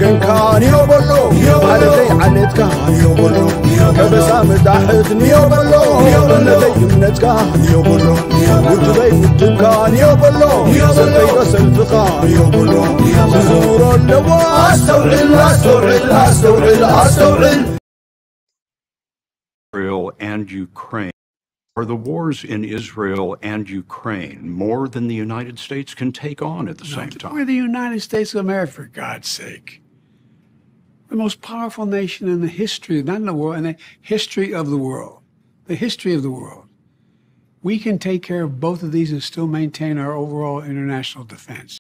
እንካን ዮ በሎ፣ ዓለተይ ዓለትካ ዮ በሎ፣ ከበሳ መዳሕት ንዮ በሎ፣ እምነተይ እምነትካ ዮ በሎ፣ ውድበይ ውድብካ ዮ በሎ፣ ሰልፈይ ዶ ሰልፍኻ ዮ በሎ፣ ክዝውሮ ኣለዎ። ኣስተውዕል፣ ኣስተውዕል፣ ኣስተውዕል፣ ኣስተውዕል። Israel and Ukraine. Are the wars in Israel and Ukraine more than the United States can take on at the same time? We're the United States of America, for God's sake. The most powerful nation in the history, not in the world, in the history of the world. The history of the world. We can take care of both of these and still maintain our overall international defense.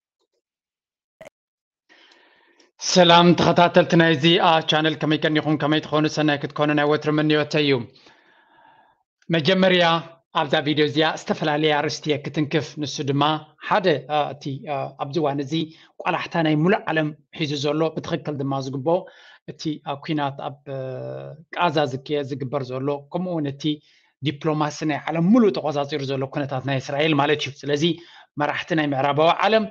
ሰላም ተኸታተልቲ ናይዚ ቻነል፣ ከመይ ቀኒኹም? ከመይ ትኾኑ? ሰናይ ክትኮኑ ናይ ወትሪ ምንዮተይ እዩ። መጀመርያ ኣብዛ ቪድዮ እዚኣ ዝተፈላለየ ኣርእስቲ እየ ክትንክፍ። ንሱ ድማ ሓደ እቲ ኣብዚ እዋን እዚ ቆላሕታ ናይ ሙሉእ ዓለም ሒዙ ዘሎ፣ ብትኽክል ድማ ዝግብኦ እቲ ኲናት ኣብ ቃዛ ዝግበር ዘሎ፣ ከምኡ እውን እቲ ዲፕሎማሲ ናይ ዓለም ሙሉእ ተቆፃፂሩ ዘሎ ኩነታት ናይ እስራኤል ማለት እዩ። ስለዚ መራሕቲ ናይ ምዕራባዊ ዓለም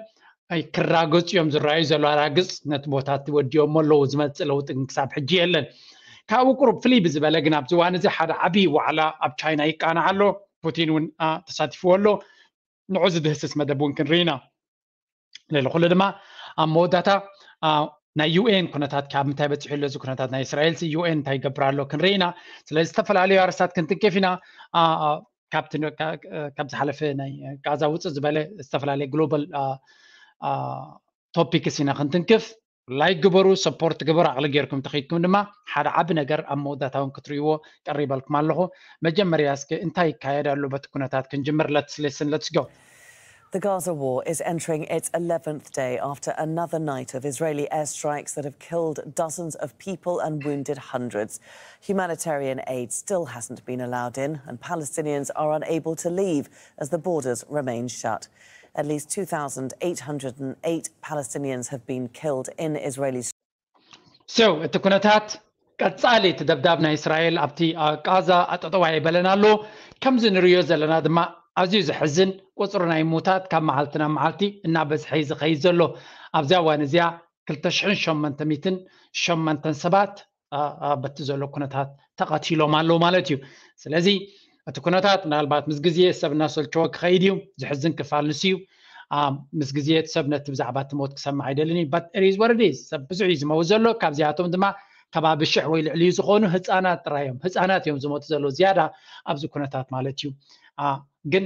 ክራገፁ እዮም ዝረኣዩ ዘሎ ኣራግፅ። ነቲ ቦታ ወዲኦሞ ኣለዉ። ዝመፅእ ለውጢ ግን ክሳብ ሕጂ የለን። ካብኡ ቁሩብ ፍልይ ብዝበለ ግን ኣብዚ እዋን እዚ ሓደ ዓብዪ ዋዕላ ኣብ ቻይና ይቃናዕ ኣሎ። ፑቲን እውን ተሳቲፍዎ ኣሎ። ንዑ ዝድህስስ መደብ እውን ክንርኢ ኢና። ልዕሊ ኩሉ ድማ ኣብ መወዳእታ ናይ ዩ ኤን ኩነታት ካብ ምንታይ በፂሑ ኣሎ፣ እዚ ኩነታት ናይ እስራኤል ዩ ኤን እንታይ ይገብር ኣሎ ክንርኢ ኢና። ስለዚ ዝተፈላለዩ ኣርስታት ክንትንክፍ ኢና። ካብ ዝሓለፈ ናይ ጋዛ ውፅእ ዝበለ ዝተፈላለየ ግሎባል ቶፒክስ ኢና ክንትንክፍ። ላይክ ግበሩ፣ ሰፖርት ግበሩ። ዓቕሊ ጌርኩም ተኺድኩም ድማ ሓደ ዓቢ ነገር ኣብ መወዳእታ እውን ክትርእይዎ ቀሪበልኩም ኣለኹ። መጀመርያ እስኪ እንታይ ይካየድ ኣሎ በቲ ኩነታት ክንጅምር። Let's listen, let's go. The Gaza war is entering its eleventh day after another night of Israeli airstrikes that have killed dozens of people and wounded hundreds. Humanitarian aid still hasn't been allowed in, and Palestinians are unable to leave as the borders remain shut. At least two thousand eight hundred and eight Palestinians have been killed in Israeli So እቲ ኩነታት ቀጻሊ እቲ ደብዳብ ናይ እስራኤል ኣብቲ ቃዛ ኣጠጠው ኣይበለን ኣሎ። ከምዚ ንርእዮ ዘለና ድማ ኣዝዩ ዘሕዝን ቁጽሪ ናይ ሙታት ካብ መዓልቲ ናብ መዓልቲ እናበዝሐ እዩ ዝኸይድ ዘሎ። ኣብዚኣ እዋን እዚኣ ክልተ ሽሕን ሸሞንተ ሚእትን ሸሞንተን ሰባት በቲ ዘሎ ኩነታት ተቐቲሎም ኣለዉ ማለት እዩ። ስለዚ እቲ ኩነታት ምናልባት ምስ ግዜ ሰብ እናሰልቸወ ክኸይድ እዩ። ዝሕዝን ክፋል ንሱ እዩ። ምስ ግዜ ሰብ ነቲ ብዛዕባ እቲ ሞት ክሰምዕ ኣይደልን እዩ። But it is what it is። ሰብ ብዙሕ እዩ ዝመውት ዘሎ። ካብዚኣቶም ድማ ከባቢ ሽሕ ወይ ልዕሊኡ ዝኾኑ ህፃናት ጥራይ እዮም። ህፃናት እዮም ዝሞቱ ዘለዉ ዝያዳ ኣብዚ ኩነታት ማለት እዩ። ግን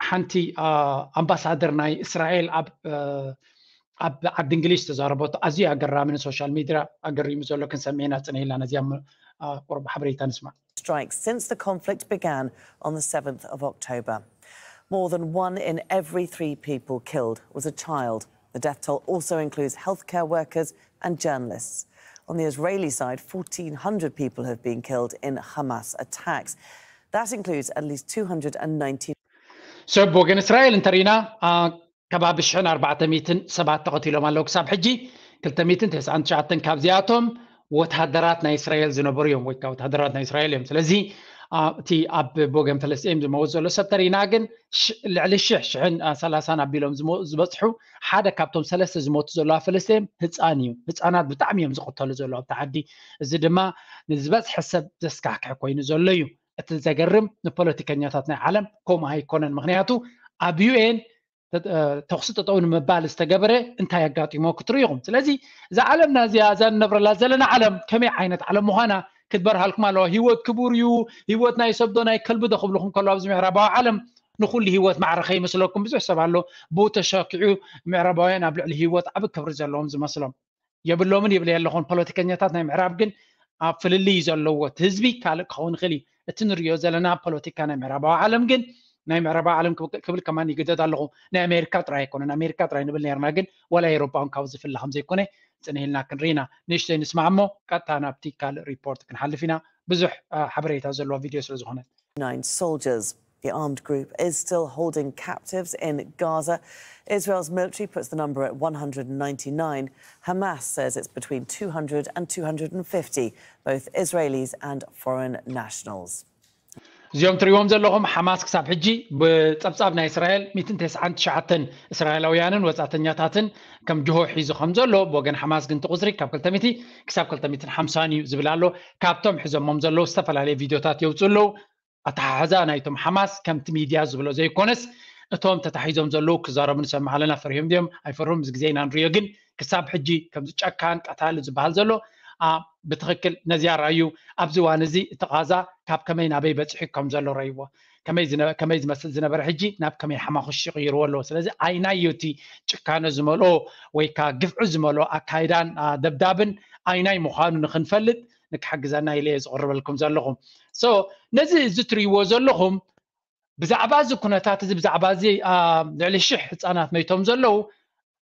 ሓንቲ ኣምባሳደር ናይ እስራኤል ኣብ ኣብ ዓዲ እንግሊዝ ዝተዛረበቶ ኣዝዩ ኣገራሚ ንሶሻል ሚድያ ኣገሪሙ ዘሎ ክንሰምዕ ኢና ጽኒሕና። ነዚኣ ቁሩብ ሓበሬታ ንስማዕ። Strikes since the conflict began on the seventh of October. More than one in every three people killed was a child. The death toll also includes healthcare workers and journalists. On the Israeli side, fourteen hundred people have been killed in Hamas attacks. That includes at least two hundred and ninety. So ብወገን እስራኤል እንተሪና ከባቢ ሽሕን ኣርባዕተ ሚእትን ሰባት ተቐቲሎም ኣለዉ። ክሳብ ሕጂ ክልተ ሚእትን ተስዓን ትሽዓተን ካብዚኣቶም ወታደራት ናይ እስራኤል ዝነበሩ እዮም፣ ወይ ከዓ ወታደራት ናይ እስራኤል እዮም። ስለዚ እቲ ኣብ ቦገን ፈለስጢን ዝመውት ዘሎ ሰብ ተሪና ግን ልዕሊ ሽሕ፣ ሽሕን ሰላሳን ኣቢሎም ዝበፅሑ፣ ሓደ ካብቶም ሰለስተ ዝሞቱ ዘለዋ ፈለስጢን ህፃን እዩ። ህፃናት ብጣዕሚ እዮም ዝቕተሉ ዘለዉ ኣብቲ ዓዲ። እዚ ድማ ንዝበፅሐ ሰብ ዘስካሕክሕ ኮይኑ ዘሎ እዩ። እቲ ዘገርም ንፖለቲከኛታት ናይ ዓለም ከምኡ ኣይኮነን። ምክንያቱ ኣብ ዩኤን ተኹሲ ጠጠው ንምባል ዝተገበረ እንታይ ኣጋጢሞ ክትርኢ ኢኹም። ስለዚ እዛ ዓለምና እዚኣ እዛ ንነብረላ ዘለና ዓለም ከመይ ዓይነት ዓለም ምዃና ክትበርሃልኩም ኣለዋ። ህይወት ክቡር እዩ፣ ህይወት ናይ ሰብዶ ናይ ከልቢ ዶ ክብልኹም ከሎ ኣብዚ ምዕራባዊ ዓለም ንኩሉ ህይወት ማዕረ ከይመስለኩም ብዙሕ ሰብ ኣሎ ብኡ ተሸኪዑ ምዕራባውያን ኣብ ልዕሊ ህይወት ዓቢ ክብሪ ዘለዎም ዝመስሎም። የብሎምን ይብል የለኹን። ፖለቲከኛታት ናይ ምዕራብ ግን ኣብ ፍልልይ ዘለዎ እቲ ህዝቢ ካልእ ክኸውን ይኽእል እዩ። እቲ ንሪኦ ዘለና ፖለቲካ ናይ ምዕራባዊ ዓለም ግን ናይ ምዕራባዊ ዓለም ክብል ከማን ይግደድ ኣለኹ። ናይ ኣሜሪካ ጥራይ ኣይኮነን። ኣሜሪካ ጥራይ ንብል ነርና ግን ዋላ ኤሮጳ እውን ካብኡ ዝፍለ ከም ዘይኮነ ጽንሂልና ክንርኢ ኢና። ንእሽተይ ንስማዕ እሞ ቀጥታ ናብቲ ካልእ ሪፖርት ክንሓልፍ ኢና። ብዙሕ ሓበሬታ ዘለዎ ቪድዮ ስለ ዝኾነ። Nine soldiers. The armed group is still holding captives in Gaza. Israel's military puts the number at one hundred ninety-nine. Hamas says it's between two hundred and two hundred and fifty, both Israelis and foreign nationals. እዚኦም ትሪእዎም ዘለኹም ሓማስ ክሳብ ሕጂ ብጸብጻብ ናይ እስራኤል ሚእትን ተስዓን ትሽዓተን እስራኤላውያንን ወጻእተኛታትን ከም ጅሆ ሒዙ ከም ዘሎ፣ ብወገን ሓማስ ግን እቲ ቁጽሪ ካብ ክልተ ሚእቲ ክሳብ ክልተ ሚእትን ሓምሳን እዩ ዝብል ኣሎ። ካብቶም ሒዞሞም ዘለዉ ዝተፈላለዩ ቪድዮታት የውፅኡ ኣለዉ። ኣተሓሕዛ ናይቶም ሓማስ ከምቲ ሚድያ ዝብሎ ዘይኮነስ፣ እቶም ተታሒዞም ዘለዉ ክዛረቡ ንሰምዕ ኣለና። ፈሪሆም ድዮም ኣይፈርሁም፣ እዚ ግዜ ኢና ንሪኦ። ግን ክሳብ ሕጂ ከምዚ ጨካን ቀታሊ ዝበሃል ዘሎ ብትኽክል ነዚኣ ርኣዩ። ኣብዚ እዋን እዚ እቲ ቃዛ ካብ ከመይ ናበይ በፂሑ ከም ዘሎ ረእይዎ። ከመይ ዝመስል ዝነበረ ሕጂ ናብ ከመይ ሓማኹሽ ይቕይርዎ ኣለዎ። ስለዚ ኣይናይ እዩ እቲ ጭካነ ዝመልኦ ወይ ከዓ ግፍዒ ዝመልኦ ኣካይዳን ደብዳብን ኣይናይ ምዃኑ ንክንፈልጥ ንክሕግዘና ኢለ እየ ዝቕርበልኩም ዘለኹም። ነዚ እዚ ትርእይዎ ዘለኹም ብዛዕባ እዚ ኩነታት እዚ፣ ብዛዕባ እዚ ልዕሊ ሽሕ ህፃናት መይቶም ዘለዉ፣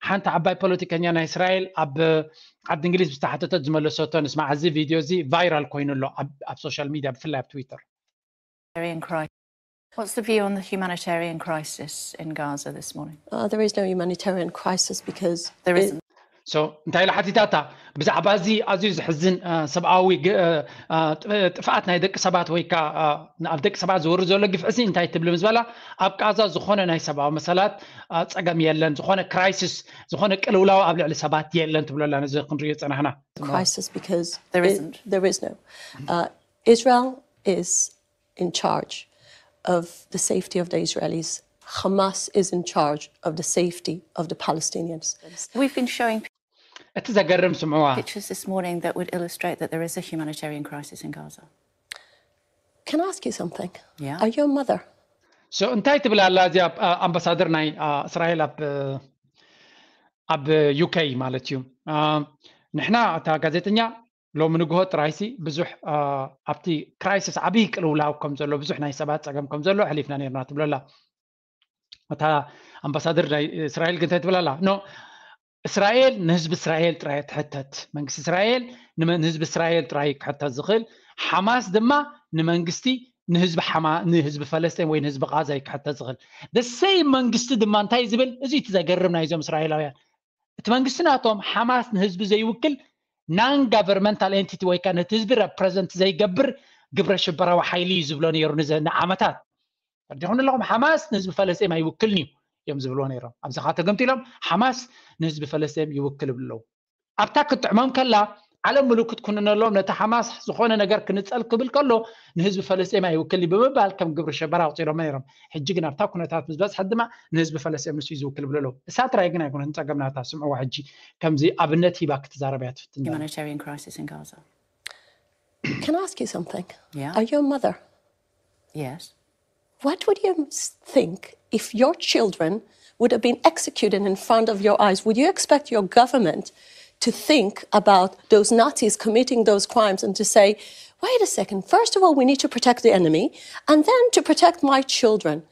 ሓንቲ ዓባይ ፖለቲከኛ ናይ እስራኤል ኣብ ዓዲ እንግሊዝ ዝተሓተተት ዝመለሰቶ ንስማዕ። እዚ ቪድዮ እዚ ቫይራል ኮይኑ ኣሎ ኣብ ሶሻል ሚድያ፣ ብፍላይ ኣብ ትዊተር። What's the view on the humanitarian crisis in Gaza this morning? Uh, there is no humanitarian crisis because there isn't. So እንታይ ኢላ ሓቲታታ? ብዛዕባ እዚ ኣዝዩ ዘሕዝን ሰብኣዊ ጥፍኣት ናይ ደቂ ሰባት ወይ ከዓ ኣብ ደቂ ሰባት ዝወርድ ዘሎ ግፍዕሲ እንታይ ትብል ምስ በላ፣ ኣብ ቃዛ ዝኾነ ናይ ሰብኣዊ መሰላት ፀገም የለን፣ ዝኾነ ክራይሲስ፣ ዝኾነ ቅልውላው ኣብ ልዕሊ ሰባት የለን ትብለላ። ነዚ ክንሪኦ ዝፀናሕና crisis because there isn't. There is no. Uh, Israel is in charge of the safety of the Israelis. Hamas is in charge of the safety of the Palestinians. We've been showing እቲ ዘገርም ስምዕዋ። Pictures this morning that would illustrate that there is a humanitarian crisis in Gaza. Can I ask you something? Yeah. Are you a mother? So እንታይ ትብል ኣላ እዚኣ ኣምባሳደር ናይ እስራኤል ኣብ ኣብ ዩኬ ማለት እዩ። ንሕና እታ ጋዜጠኛ ሎሚ ንግሆ ጥራይሲ ብዙሕ ኣብቲ ክራይሲስ ዓብዪ ቅልውላው ከም ዘሎ፣ ብዙሕ ናይ ሰባት ፀገም ከም ዘሎ ኣሕሊፍና ነርና ትብለላ። እታ ኣምባሳደር ናይ እስራኤል ግን እንታይ ትብል ኣላ? ኖ፣ እስራኤል ንህዝቢ እስራኤል ጥራይ ትሕተት። መንግስቲ እስራኤል ንመ- ንህዝቢ እስራኤል ጥራይ ክሕተት ዝኽእል፣ ሓማስ ድማ ንመንግስቲ ንህዝቢ ሓማ ንህዝቢ ፈለስጢን ወይ ንህዝቢ ቃዛ እዩ ክሕተት ዝኽእል። The same መንግስቲ ድማ እንታይ ዝብል? እዚ እቲ ዘገርም ናይዞም እስራኤላውያን። እቲ መንግስቲ ናቶም ሓማስ ንህዝቢ ዘይውክል non governmental entity ወይ ከዓ ነቲ ህዝቢ represent ዘይገብር ግብረ ሽበራዊ ሓይሊ እዩ ዝብሎ ነይሩ ንዘ- ንዓመታት። ተረዲኹም ኣለኹም? ሓማስ ንህዝቢ ፈለስጢን ኣይውክልን እዩ እዮም ዝብልዎ ነይሮም። ኣብዚ ከዓ ተገምጢሎም ሓማስ ንህዝቢ ፈለስጢን ይውክል ይብሉ ኣለዉ። ኣብታ ክትጥዕሞም ከላ ዓለም ምሉእ ክትኩንነሎም፣ ነቲ ሓማስ ዝኾነ ነገር ክንጸል ክብል ከሎ ንህዝቢ ፈለስጢን ኣይውክልን እዩ ብምባል ከም ግብሪ ሸበራ ኣውፂሎም ነይሮም። ሕጂ ግን ኣብታ ኩነታት ምስ በፅሐት ድማ ንህዝቢ ፈለስጢን ንሱ እዩ ዝውክል ይብሉ ኣለዉ። እሳ ጥራይ ግን ኣይኮነትን ፀገም ናታ። ስምዕዋ ሕጂ ከምዚ ኣብነት ሂባ ክትዛረብ እያ ትፍትን ዘላ። Humanitarian crisis in Gaza. Can I ask you something? Yeah. Are you a mother? Yes. What would you s- think if your children would have been executed in front of your eyes? Would you expect your government to think about those Nazis committing those crimes and to say, wait a second, first of all, we need to protect the enemy, and then to protect my children?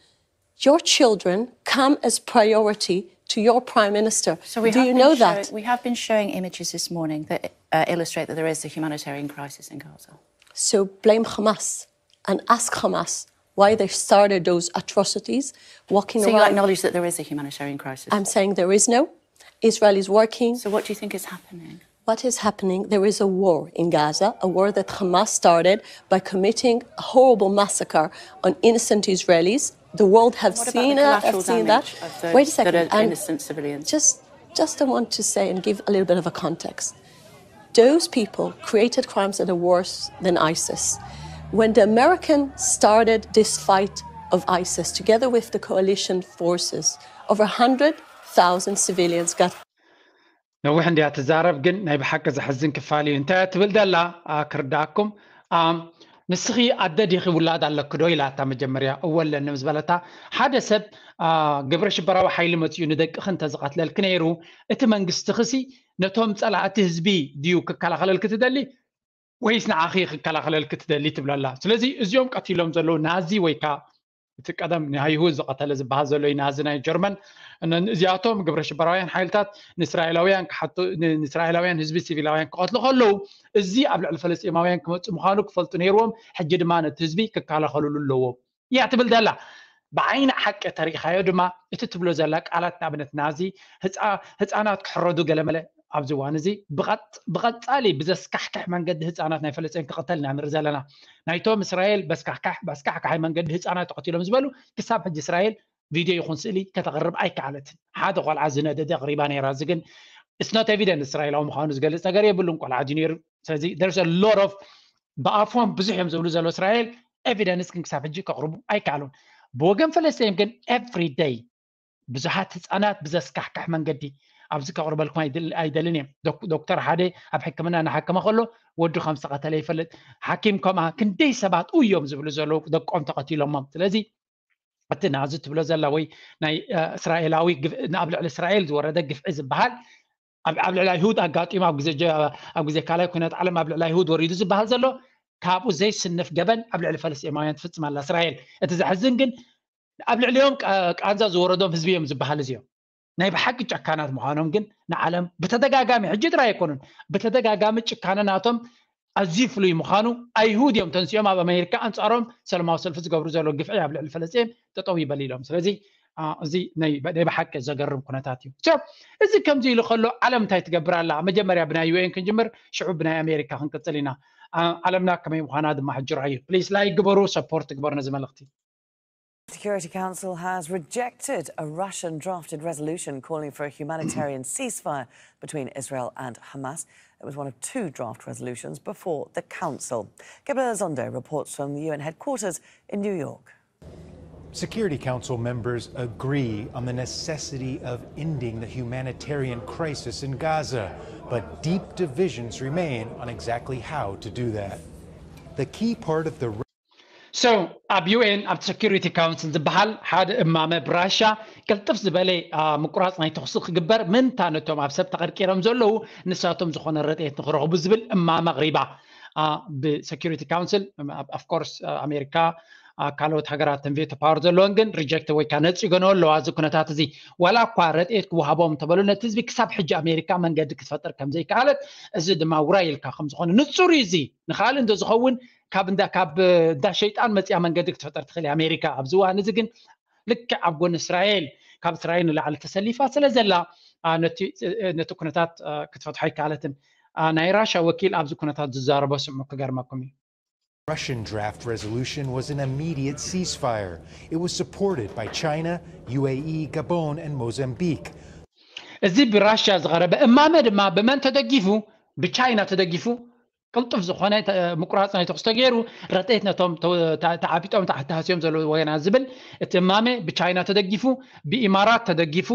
Your children come as priority to your prime minister. So we Do have you been know showing, that? We have been showing images this morning that uh, illustrate that there is a humanitarian crisis in Gaza. So blame Hamas and ask Hamas why they started those atrocities, walking So you around. Acknowledge that there is a humanitarian crisis. I'm saying there is no. Israel is working. So what do you think is happening? What is happening? There is a war in Gaza, a war that Hamas started by committing a horrible massacre on innocent Israelis. The world have What about seen the that. Collateral Have seen damage that. Of the, Wait a second. That are And innocent civilians. Just, just I want to say and give a little bit of a context. Those people created crimes that are worse than ISIS. When the Americans started this fight of ISIS together with the coalition forces, over one hundred thousand civilians got ነዊሕ እንድያ ትዛረብ፣ ግን ናይ ብሓቂ ዘሕዝን ክፋል እዩ። እንታይ እያ ትብል ዘላ? ኣ፣ ክርዳእኩም። ኣ፣ ንስኺ ኣደ ዲኺ ውላድ ኣለኪ ዶ ኢላታ መጀመርያ። እወ ኣለኒ ምስ በለታ፣ ሓደ ሰብ ኣ፣ ግብረ ሽበራዊ ሓይሊ መፂኡ ንደቅኺ እንተዝቐትለልኪ ነይሩ፣ እቲ መንግስትኽሲ ነቶም ፀላእቲ ህዝቢ ድዩ ክከላኸለልኪ ትደሊ ወይስ ንዓኺ ክከላኸለልኪ ትደሊ ትብለላ። ስለዚ እዚኦም ቀቲሎም ዘለዉ ናዚ ወይ ከዓ እቲ ቀደም ንኣይሁድ ዝቐተለ ዝበሃል ዘሎ እዩ ናዚ ናይ ጀርመን። እነ- እዚኣቶም ግብረ ሽበራውያን ሓይልታት ንእስራኤላውያን ክሓቱ ን- ንእስራኤላውያን ህዝቢ ሲቪላውያን ክቐትሉ ከለዉ እዚ ኣብ ልዕሊ ፈለስጢማውያን ክመፅእ ምዃኑ ክፈልጡ ነይርዎም። ሕጂ ድማ ነቲ ህዝቢ ክከላኸልሉ ኣለዎም እያ ትብል ዘላ። ብዓይኒ ሓቂ ተሪኢኻዮ ድማ እቲ ትብሎ ዘላ ቃላት ንኣብነት ናዚ ህፃ- ህፃናት ክሕረዱ ገለመለ ኣብዚ እዋን እዚ ብቐጻሊ ብዘስካሕክሕ መንገዲ ህፃናት ናይ ፈለስጢን ክቐተል ኢና ንርኢ ዘለና። ናይቶም እስራኤል በስካሕካሕ በስካሕካሒ መንገዲ ህፃናት ተቐቲሎም ዝበሉ ክሳብ ሕጂ እስራኤል ቪድዮ ይኹን ስእሊ ከተቕርብ ኣይከኣለትን። ሓደ ቆልዓ ዝነደደ ኣቕሪባ ነይራ። እዚ ግን it's not evident እስራኤላዊ ምዃኑ ዝገልፅ ነገር የብሉን። ቆልዓ ድዩ ነይሩ? ስለዚ there's a lot of ብኣፎም ብዙሕ እዮም ዝብሉ ዘሎ እስራኤል evidence ግን ክሳብ ሕጂ ከቕርቡ ኣይከኣሉን። ብወገን ፈለስጢን ግን every day ብዙሓት ህፃናት ብዘስካሕካሕ መንገዲ ኣብዚ ከቕርበልኩም ኣይደልን እየ። ዶክተር ሓደ ኣብ ሕክምና እናሓከመ ከሎ ወዱ ከም ዝተቐተለ ይፈልጥ። ሓኪም ከምኣ ክንደይ ሰባት እዮም ዝብሉ ዘለዉ ደቆም ተቐቲሎሞም። ስለዚ እቲ ናዚ ትብሎ ዘላ ወይ ናይ እስራኤላዊ ኣብ ልዕሊ እስራኤል ዝወረደ ግፍዒ ዝበሃል ኣብ ልዕሊ ኣይሁድ ኣጋጢሙ ኣብ ግዜ ካልኣይ ኩነት ዓለም ኣብ ልዕሊ ኣይሁድ ወሪዱ ዝበሃል ዘሎ ካብኡ ዘይስንፍ ገበን ኣብ ልዕሊ ፈለስጢማውያን ትፍፅም ኣላ እስራኤል። እቲ ዘሕዝን ግን ኣብ ልዕሊኦም ቃንዛ ዝወረዶም ህዝቢ እዮም ዝበሃል እዚኦም ናይ ብሓቂ ጨካናት ምዃኖም ግን ንዓለም ብተደጋጋሚ ሕጂ ጥራይ ኣይኮኑን ብተደጋጋሚ ጭካነ ናቶም ኣዝዩ ፍሉይ ምዃኑ ኣይሁድ እዮም ተንሲኦም ኣብ ኣሜሪካ ኣንፃሮም ሰለማዊ ሰልፊ ዝገብሩ ዘሎ ግፍዒ ኣብ ልዕሊ ፈለስጢን ጠጠው ይበል ኢሎም። ስለዚ እዚ ናይ ብሓቂ ዘገርም ኩነታት እዩ። እዚ ከምዚ ኢሉ ከሎ ዓለም እንታይ ትገብር ኣላ? መጀመርያ ብናይ ዩኤን ክንጅምር ሽዑ ብናይ ኣሜሪካ ክንቅፅል ኢና። ዓለምና ከመይ ምዃና ድማ ሕጂ ርኣዩ። ፕሊስ ላይክ ግበሩ፣ ሰፖርት ግበሩ ነዚ መልእኽቲ። The Security Council has rejected a Russian drafted resolution calling for a humanitarian ceasefire between Israel and Hamas. It was one of two draft resolutions before the Council. Gabriela Zondo reports from the U N headquarters in New York. Security Council members agree on the necessity of ending the humanitarian crisis in Gaza, but deep divisions remain on exactly how to do that. The key part of the So ኣብ ዩ ኤን ኣብ ሴኩሪቲ ካውንስል ዝበሃል ሓደ እማመ ብራሻ ቅልጥፍ ዝበለ ምቁራፅ ናይ ተኽሲ ክግበር ምንታ ነቶም ኣብ ሰብ ተቐርቂሮም ዘለዉ ንሳቶም ዝኾነ ረድኤት ንክረኽቡ ዝብል እማመ ኣቕሪባ። ብሴኩሪቲ ካውንስል ኦፍኮርስ ኣሜሪካ ካልኦት ሃገራት ተን ቬቶ ፓወር ዘለወን ግን ሪጀክት ወይ ከዓ ነፂገንኦ ኣለዋ። እዚ ኩነታት እዚ ዋላ እኳ ረድኤት ክወሃቦም እንተበሉ ነቲ ህዝቢ ክሳብ ሕጂ ኣሜሪካ መንገዲ ክትፈጥር ከምዘይከኣለት እዚ ድማ ውራይ ኢልካ ከምዝኾነ ንፁር እዩ። እዚ ንኻልእ እንተዝኸውን ካብ እንዳ ካብ እንዳ ሸይጣን መፅያ መንገዲ ክትፈጥር ትኽእል ኣሜሪካ። ኣብዚ እዋን እዚ ግን ልክዕ ኣብ ጎኒ እስራኤል ካብ እስራኤል ንላዕሊ ተሰሊፋ ስለ ዘላ ነቲ ኩነታት ክትፈትሖ ኣይከኣለትን። ናይ ራሻ ወኪል ኣብዚ ኩነታት ዝዛረቦ ስምዑ ክገርመኩም እዩ። Russian draft resolution was an immediate ceasefire. It was supported by China, U A E, Gabon, and Mozambique. እዚ ብራሽያ ዝቐረበ እማመ ድማ ብመን ተደጊፉ? ብቻይና ተደጊፉ ቅልጡፍ ዝኾነ ምቁራፅ ናይ ተኩስ ተገይሩ ረድኤት ነቶም ተዓቢጦም ተሃስዮም ዘለዉ ወገናት ዝብል እቲ እማመ ብቻይና ተደጊፉ፣ ብኢማራት ተደጊፉ፣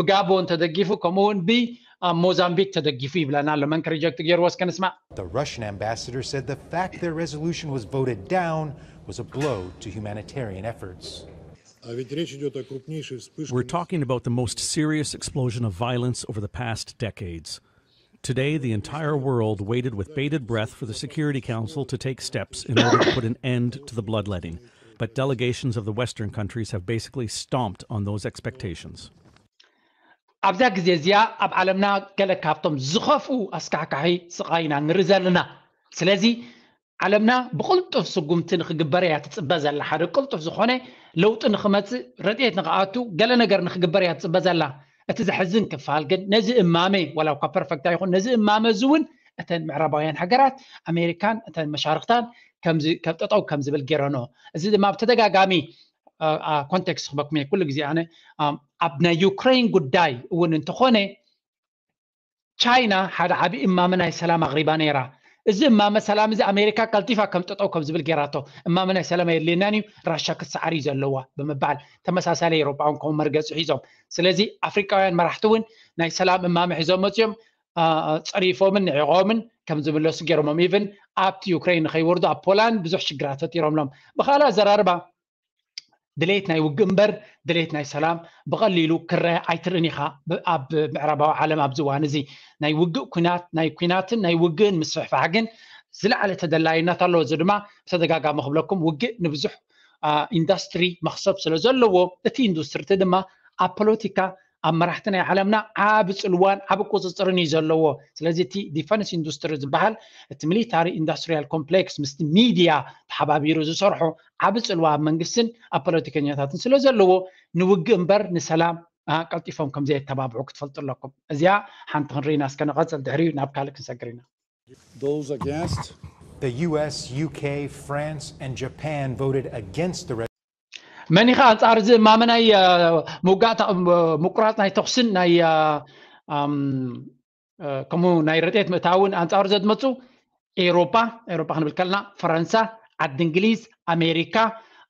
ብጋቦን ተደጊፉ፣ ከምኡ እውን ብሞዛምቢክ ተደጊፉ ይብለና ኣሎ። መን ክሪጀክት ገይርዎ እስከ ንስማዕ። The Russian ambassador said the fact their resolution was voted down was a blow to humanitarian efforts. We're talking about the most serious explosion of violence over the past decades. Today, the entire world waited with bated breath for the Security Council to take steps in order to put an end to the bloodletting. But delegations of the Western countries have basically stomped on those expectations. ኣብዛ ግዜ እዚኣ ኣብ ዓለምና ገለ ካብቶም ዝኸፍኡ ኣስካሕካሒ ስቓይ ኢና ንርኢ ዘለና። ስለዚ ዓለምና ብቕልጡፍ ስጉምቲ ንክግበር እያ ትፅበ ዘላ። ሓደ ቅልጡፍ ዝኾነ ለውጢ ንክመፅእ ረድኤት ንክኣቱ ገለ ነገር ንክግበር እያ ትፅበ ዘላ። እቲ ዘሕዝን ክፋል ግን ነዚ እማመ ዋላ እኳ ፐርፈክት ኣይኹን ነዚ እማመ እዚ እውን እተን ምዕራባውያን ሃገራት ኣሜሪካን እተን መሻርክታን ጠጠው ከም ዝብል ገይረኖ። እዚ ድማ ብተደጋጋሚ ኮንቴክስት ክበኩም እየ ኩሉ ግዜ ኣነ ኣብ ናይ ዩክሬን ጉዳይ እውን እንተኾነ ቻይና ሓደ ዓብዪ እማመ ናይ ሰላም ኣቕሪባ ነይራ። እዚ እማመ ሰላም እዚ ኣሜሪካ ቀልጢፋ ከም ጠጠው ከም ዝብል ገይራቶ። እማመ ናይ ሰላም ኣየድልየናን እዩ፣ ራሻ ክትሰዓር እዩ ዘለዋ ብምባል ተመሳሳሊ ኤውሮጳውን ከምኡ መርገፂ ሒዞም። ስለዚ ኣፍሪቃውያን መራሕቲ እውን ናይ ሰላም እማመ ሒዞም መፅዮም ፀሪፎምን ንዒቖምን ከም ዝምለሱ ገይሮሞም። ኢቭን ኣብቲ ዩክሬን ንከይወርዱ ኣብ ፖላንድ ብዙሕ ሽግራት ፈጢሮምሎም። ብካልእ ኣዘራርባ ድሌት ናይ ውግእ እምበር ድሌት ናይ ሰላም ብቐሊሉ ክረአ ኣይትርእን ኢኻ። ኣብ ምዕራባዊ ዓለም ኣብዚ እዋን እዚ ናይ ውግእ ኩናት ናይ ኩናትን ናይ ውግእን ምስፍሕፋሕ ግን ዝለዓለ ተደላይነት ኣለዎ። እዚ ድማ ብተደጋጋሚ ክብለኩም ውግእ ንብዙሕ ኢንዱስትሪ መኽሰብ ስለ ዘለዎ እቲ ኢንዱስትሪ እቲ ድማ ኣብ ፖለቲካ ኣብ መራሕቲ ናይ ዓለምና ዓቢ ጽልዋን ዓቢ ቁጽጽርን እዩ ዘለዎ። ስለዚ እቲ ዲፈንስ ኢንዱስትሪ ዝበሃል እቲ ሚሊታሪ ኢንዱስትሪያል ኮምፕሌክስ ምስቲ ሚድያ ተሓባቢሩ ዝሰርሖ ዓቢ ጽልዋ ኣብ መንግስትን ኣብ ፖለቲከኛታትን ስለ ዘለዎ ንውግእ እምበር ንሰላም አ፣ ቀልጢፎም ከም ዘየተባብዑ ክትፈልጡ ኣለኩም። እዚኣ ሓንቲ ክንርኢና እስከ ንቐጽል፣ ድሕሪኡ ናብ ካልእ ክንሰግር ኢና። Those against? The U S, U K, France, and Japan voted against the መን ኢኻ ኣንጻር እዚ እማመ ናይ አ፣ ምውጋእ ተ- ም- ምቁራጽ ናይ ተኹስን ናይ አ፣ ኣም፣ አ፣ ከምኡ ናይ ረድኤት ምእታውን ኣንጻሩ ዘድመጹ? ኤውሮጳ፣ ኤውሮጳ ክንብል ከለና ፈረንሳ፣ ዓዲ እንግሊዝ፣ ኣሜሪካ፣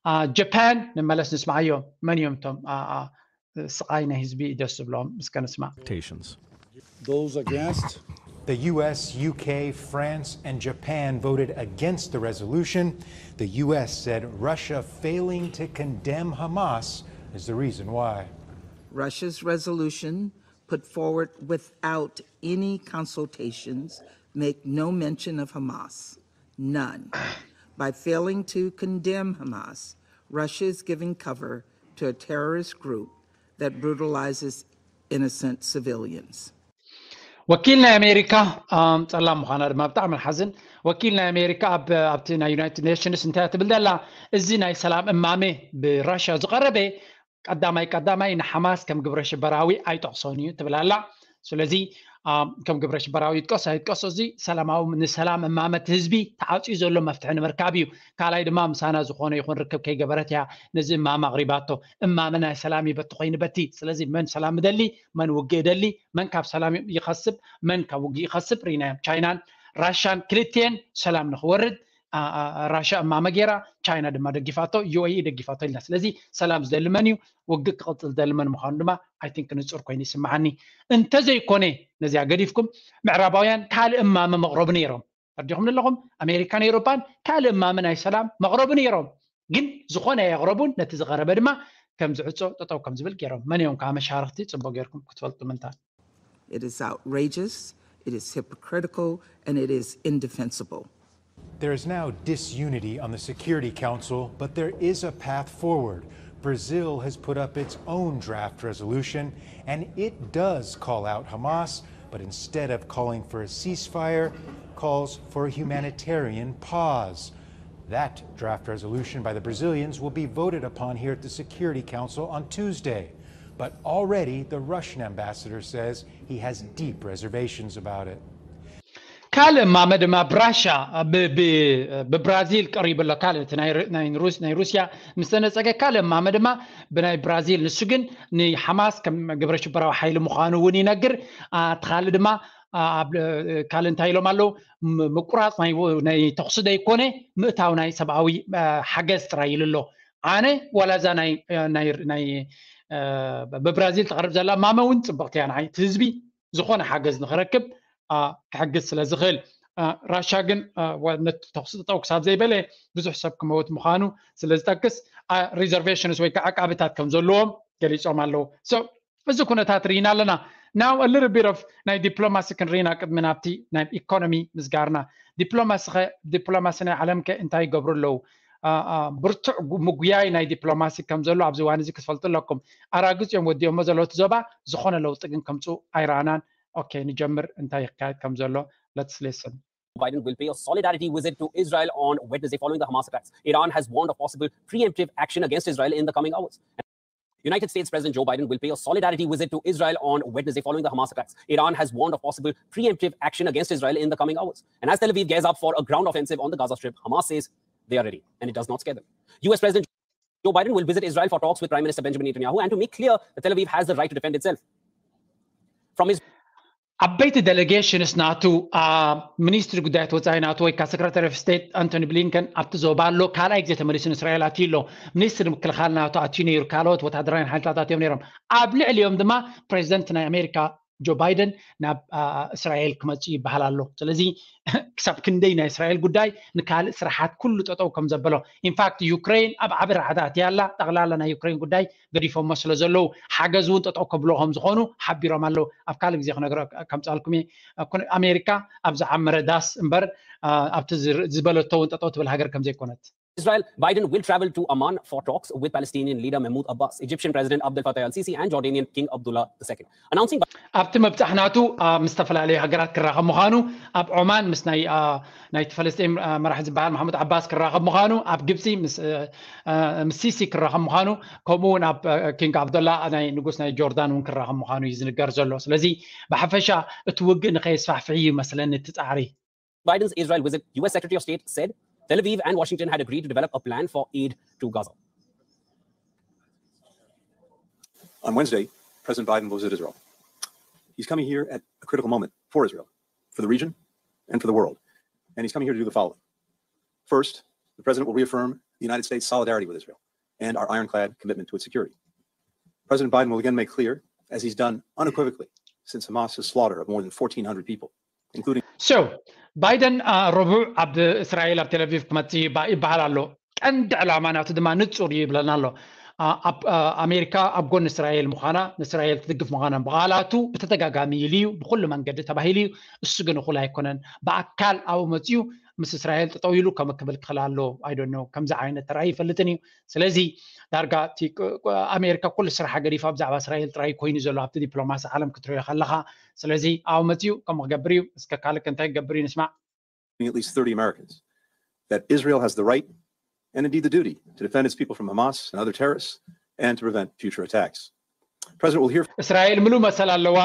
አ፣ ጃፓን። ንመለስ ንስምዓዮ፣ መን እዮም እቶም አ፣ አ፣ ስቓይ ናይ ህዝቢ ደስ ዝብሎም እስከ ንስማዕ። Expectations. Those against? The U S, U K, France, and Japan voted against the resolution. The U S said Russia failing to condemn Hamas is the reason why. Russia's resolution, put forward without any consultations, make no mention of Hamas. None. By failing to condemn Hamas, Russia is giving cover to a terrorist group that brutalizes innocent civilians. ወኪል ናይ ኣሜሪካ፣ ኣም፣ ጸላም ምዃና ድማ ብጣዕሚ ሓዝን። ወኪል ናይ ኣሜሪካ ኣብ ኣብቲ ናይ ዩናይትድ ኔሽንስ እንታይ ትብል ዘላ? እዚ ናይ ሰላም እማመ ብራሽያ ዝቐረበ ቀዳማይ ቀዳማይ ንሓማስ ከም ግብረ ሽበራዊ ኣይጠቕሶን እዩ ትብል ኣላ። ስለዚ ኣም፣ ከም ግብረ ሽበራዊ ይጥቀስ ኣይጥቀሶ፣ እዚ ሰላማዊ፣ ንሰላም እማመ እቲ ህዝቢ ተዓፅዩ ዘሎ መፍትሒ ንምርካብ እዩ። ካልኣይ ድማ ምሳና ዝኾነ ይኹን ርክብ ከይገበረት እያ ነዚ እማመ ኣቕሪባቶ። እማመ ናይ ሰላም እዩ በቲ ኮይኑ በቲ። ስለዚ መን ሰላም ይደሊ፣ መን ውግእ ይደሊ፣ መን ካብ ሰላም ይኸስብ፣ መን ካብ ውግእ ይኸስብ ርኢናዮም። ቻይናን ራሻን ክልቲኤን ሰላም ንኽወርድ ራሻ እማመ ገይራ፣ ቻይና ድማ ደጊፋቶ፣ ዩ ኤ ኢ ደጊፋቶ ኢልና። ስለዚ ሰላም ዝደሊ መን እዩ፣ ውግእ ክቕፅል ዝደሊ መን ምዃኑ ድማ ኣይ ቲንክ ንፁር ኮይኑ ይስምዓኒ። እንተዘይኮነ፣ ነዚኣ ገዲፍኩም ምዕራባውያን ካልእ እማመ መቕረቡ ነይሮም። ተረዲኹም ኣለኹም? ኣሜሪካን ኤውሮፓን ካልእ እማመ ናይ ሰላም መቕረቡ ነይሮም። ግን ዝኾነ ኣየቕረቡን፣ ነቲ ዝቐረበ ድማ ከም ዝዕጾ ጠጠው ከም ዝብል ገይሮም። መን እዮም ከዓ መሻርኽቲ? ጽቡቕ ገይርኩም ክትፈልጡ ምንታን። It is outrageous, it is hypocritical, and it is indefensible. There is now disunity on the Security Council, but there is a path forward. Brazil has put up its own draft resolution, and it does call out Hamas, but instead of calling for a ceasefire, calls for a humanitarian pause. That draft resolution by the Brazilians will be voted upon here at the Security Council on Tuesday. But already the Russian ambassador says he has deep reservations about it. ካልእ እማመ ድማ ብራሻ፣ ብብራዚል ቀሪቡ ኣሎ። ካልእ እቲ ናይ ሩስያ ምስ ተነፀገ፣ ካልእ እማመ ድማ ብናይ ብራዚል፣ ንሱ ግን ንሓማስ ከም ግብረ ሽበራዊ ሓይሊ ምዃኑ እውን ይነግር። እቲ ካልእ ድማ ኣብ ካልእ እንታይ ኢሎም ኣለዉ? ምቁራፅ ናይ ተኽሲ ዘይኮነ ምእታው ናይ ሰብኣዊ ሓገዝ ጥራይ ኢሉ ኣሎ። ኣነ ዋላ እዛ ናይ ብብራዚል ትቐርብ ዘላ እማመ እውን ፅብቕቲ እያ። ንዓይ እቲ ህዝቢ ዝኾነ ሓገዝ ንኽረክብ ክሕግዝ ስለ ዝኽእል። ራሻ ግን ነቲ ተኹሲ ጠጠው ክሳብ ዘይበለ ብዙሕ ሰብ ክመውት ምዃኑ ስለ ዝጠቅስ፣ ሪዘርቬሽንስ ወይ ከዓ ዓቃብታት ከም ዘለዎም ገሊፆም ኣለዉ። እዚ ኩነታት ርኢና ኣለና። ናው ሊትል ቢት ኦፍ ናይ ዲፕሎማሲ ክንርኢና ቅድሚ ናብቲ ናይ ኢኮኖሚ ምስጋርና። ዲፕሎማሲ ዲፕሎማሲ ናይ ዓለም ከ እንታይ ይገብሩ ኣለዉ? ብርቱዕ ምጉያይ ናይ ዲፕሎማሲ ከም ዘሎ ኣብዚ እዋን እዚ ክትፈልጡ ኣለኩም። ኣራግፅ እዮም ወዲኦሞ ዘለዉ እቲ ዞባ። ዝኾነ ለውጢ ግን ከምፅኡ ኣይረኣናን። ኦኬ፣ ንጀምር እንታይ ይካየድ ከም ዘሎ። Let's listen. Biden will pay a solidarity visit to Israel on Wednesday following the Hamas attacks. Iran has warned of possible preemptive action against Israel in the coming hours. United States President Joe Biden will pay a solidarity visit to Israel on Wednesday following the Hamas attacks. Iran has warned of possible preemptive action against Israel in the coming hours. And as Tel Aviv gears up for a ground offensive on the Gaza Strip, Hamas says they are ready and it does not scare them. U S President Joe Biden will visit Israel for talks with Prime Minister Benjamin Netanyahu and to make clear that Tel Aviv has the right to defend itself. From his ዓበይቲ ዴሌጌሽንስ ናቱ፣ ሚኒስትሪ ጉዳያት ወፃኢ ናቱ ወይ ከዓ ሰክረታሪ ኦፍ ስቴት ኣንቶኒ ብሊንከን ኣብቲ ዞባ ኣሎ። ካልኣይ ግዜ ተመሊሱ ንእስራኤል ኣትዩ ኣሎ። ሚኒስትሪ ምክልኻል ናቱ ኣትዩ ነይሩ፣ ካልኦት ወታደራውያን ሓይልታት ኣትዮም ነይሮም። ኣብ ልዕሊኦም ድማ ፕሬዚደንት ናይ ኣሜሪካ ጆ ባይደን ናብ እስራኤል ክመፅእ ይበሃል ኣሎ። ስለዚ ክሳብ ክንደይ ናይ እስራኤል ጉዳይ ንካልእ ስራሓት ኩሉ ጠጠው ከም ዘበሎ፣ ኢንፋክት ዩክሬን ኣብ ዓቢ ራዕዲ ኣትያ ኣላ። ጠቕላላ ናይ ዩክሬን ጉዳይ ገዲፎሞ ስለ ዘለዉ፣ ሓገዝ እውን ጠጠው ከብሎ ከም ዝኾኑ ሓቢሮም ኣለዉ። ኣብ ካልእ ግዜ ክነግሮ ከምፅኣልኩም እየ። ኣሜሪካ ኣብ ዝዓመረ ዳስ እምበር ኣብቲ ዝበለቶ እውን ጠጠው ትብል ሃገር ከም ዘይኮነት። Israel, Biden will travel to Amman for talks with Palestinian leader Mahmoud Abbas, Egyptian President Abdel Fattah al-Sisi, and Jordanian King Abdullah the second, announcing. ኣብቲ ምብጻሕ ናቱ ኣብ ዝተፈላለዩ ሃገራት ክራኸብ ምዃኑ፣ ኣብ ዖማን ምስ ናይ ናይቲ ፈለስጢን መራሒ ዝበሃል ማሕሙድ ዓባስ ክራኸብ ምዃኑ፣ ኣብ ግብፂ ምስ ሲሲ ክራኸብ ምዃኑ፣ ከምኡ እውን ኣብ ኪንግ ዓብደላ ናይ ንጉስ ናይ ጆርዳን እውን ክራኸብ ምዃኑ እዩ ዝንገር ዘሎ። ስለዚ ብሓፈሻ እቲ ውግእ ንኸየስፋሕፍሕ እዩ መስለኒ እቲ ፃዕሪ። Biden's Israel visit, U S Secretary of State said Tel Aviv and Washington had agreed to develop a plan for aid to Gaza. On Wednesday, President Biden will visit Israel. He's coming here at a critical moment for Israel, for the region, and for the world. And he's coming here to do the following. First, the president will reaffirm the United States' solidarity with Israel and our ironclad commitment to its security. President Biden will again make clear, as he's done unequivocally since Hamas's slaughter of more than fourteen hundred people, including So ባይደን ረቡዕ ኣብ እስራኤል ኣብ ቴልኣቪቭ ክመፅእ ይበሃል ኣሎ። ቀንዲ ዕላማ ናቱ ድማ ንፁር እዩ ይብለና ኣሎ። ኣሜሪካ ኣብ ጎኒ እስራኤል ምዃና፣ ንእስራኤል ትድግፍ ምዃና ብቓላቱ ብተደጋጋሚ ኢሉ እዩ፣ ብኩሉ መንገዲ ተባሂሉ እዩ። እሱ ግን እኹል ኣይኮነን። ብኣካል ኣብኡ መፅኡ ምስ እስራኤል ጠጠው ኢሉ ከም ክብል ክኽእል ኣሎ። ኣይዶኖ ከምዚ ዓይነት ተራእዩ ይፈልጥን እዩ። ስለዚ ዳርጋ ኣሜሪካ ኩሉ ስራሓ ገዲፋ ብዛዕባ እስራኤል ጥራይ ኮይኑ ዘሎ ኣብቲ ዲፕሎማሲ ዓለም ክትሪኦ ከለኻ። ስለዚ ኣብኡ መፅኡ ከምኡ ክገብር እዩ። እስከ ካልእ እንታይ ክገብር እዩ ንስማዕ። At least thirty Americans that Israel has the right and indeed the duty to defend its people from Hamas and other terrorists and to prevent future attacks. President will hear እስራኤል ምሉእ መሰል ኣለዋ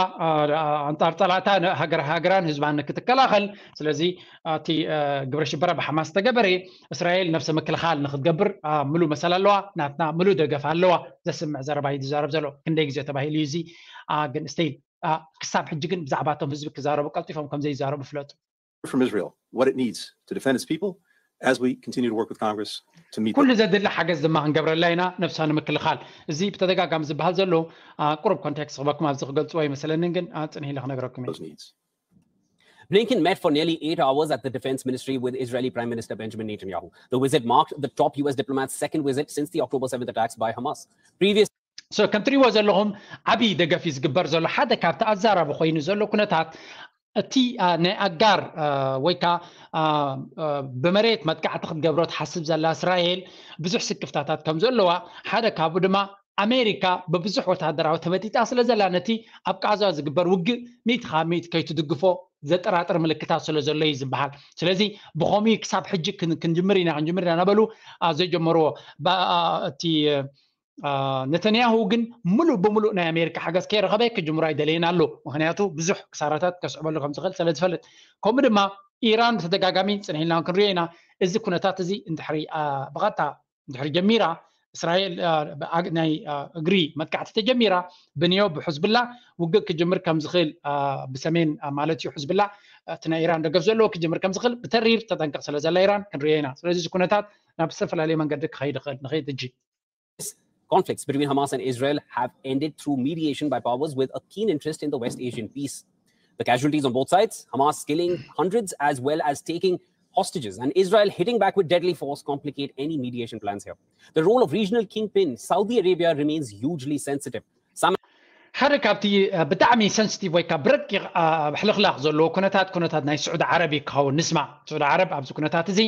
ኣንጻር ጸላእታ ሃገራን ህዝባን ንክትከላኸል። ስለዚ እቲ ግብረ ሽበራ ብሓማስ ተገበረ እስራኤል ነፍሰ ምክልኻል ንክትገብር ምሉእ መሰል ኣለዋ። ናትና ምሉእ ደገፍ ኣለዋ። ዘስምዕ ዘረባ እዩ ዝዛረብ ዘሎ። ክንደይ ግዜ ተባሂሉ እዩ እዚ። ግን still ክሳብ ሕጂ ግን ብዛዕባቶም ህዝቢ ክዛረቡ ቀልጢፎም ከምዘይዛረቡ ፍለጡ። From Israel what it needs to defend its people as we continue to work with Congress to meet ኩሉ ዘድሊ ሓገዝ ድማ ክንገብረላ ኢና ነብሳ ንምክልኻል። እዚ ብተደጋጋሚ ዝበሃል ዘሎ ቁሩብ ኮንቴክስት ክበኩም ኣብዚ ክገልፅዎ ኣይመስለንን፣ ግን ፅንሕ ኢለ ክነግረኩም እየ። Blinken met for nearly eight hours at the Defense Ministry with Israeli Prime Minister Benjamin Netanyahu. The visit marked the top U S diplomat's second visit since the October seventh attacks by Hamas. Previous So ከም ትሪእዎ ዘለኹም ዓብዪ ደገፍ እዩ ዝግበር ዘሎ። ሓደ ካብቲ ኣዛራቢ ኮይኑ ዘሎ ኩነታት እቲ ናይ ኣጋር ወይ ከዓ ብመሬት መጥቃዕቲ ክትገብሮ ትሓስብ ዘላ እስራኤል ብዙሕ ስክፍታታት ከም ዘለዋ፣ ሓደ ካብኡ ድማ ኣሜሪካ ብብዙሕ ወታደራዊ ተመጢጣ ስለ ዘላ ነቲ ኣብ ቃዛ ዝግበር ውግእ ሚእቲ ካብ ሚእቲ ከይትድግፎ ዘጠራጥር ምልክታት ስለ ዘሎ እዩ ዝበሃል። ስለዚ ብኸምኡ ክሳብ ሕጂ ክንጅምር ኢና ክንጅምር ኢና እናበሉ ዘይጀመርዎ እቲ ነተንያሁ ግን ምሉእ ብምሉእ ናይ ኣሜሪካ ሓገዝ ከይረኸበ ክጅምሮ ኣይደለየን ኣሎ። ምክንያቱ ብዙሕ ክሳራታት ከስዕበሉ ከም ዝኽእል ስለ ዝፈልጥ። ከምኡ ድማ ኢራን ብተደጋጋሚ ፅንሕ ኢልና ክንሪኦ ኢና። እዚ ኩነታት እዚ እንድሕሪ ብቐጥታ እንድሕሪ ጀሚራ እስራኤል ናይ እግሪ መጥቃዕቲ ተጀሚራ ብንዮ ብሕዝብላ ውግእ ክጅምር ከም ዝኽእል ብሰሜን ማለት እዩ ሕዝብላ እቲ ናይ ኢራን ደገፍ ዘለዎ ክጅምር ከም ዝኽእል ብተሪር ተጠንቀቕ ስለ ዘላ ኢራን ክንሪኦ ኢና። ስለዚ እዚ ኩነታት ናብ ዝተፈላለዩ መንገዲ ክኸይድ ይኽእል። ንኸይድ እጂ Conflicts between Hamas and Israel have ended through mediation by powers with a keen interest in the West Asian peace. The casualties on both sides, Hamas killing hundreds as well as taking hostages, and Israel hitting back with deadly force, complicate any mediation plans here. The role of regional kingpin Saudi Arabia remains hugely sensitive. Some ሓደ ካብቲ ብጣዕሚ ሰንስቲቭ ወይ ካብ ብረቂቕ ሕልኽላኽ ዘለዎ ኩነታት ኩነታት ናይ ስዑዲ ዓረብ እዩ ክኸውን። ንስማዕ። ስዑዲ ዓረብ ኣብዚ ኩነታት እዚ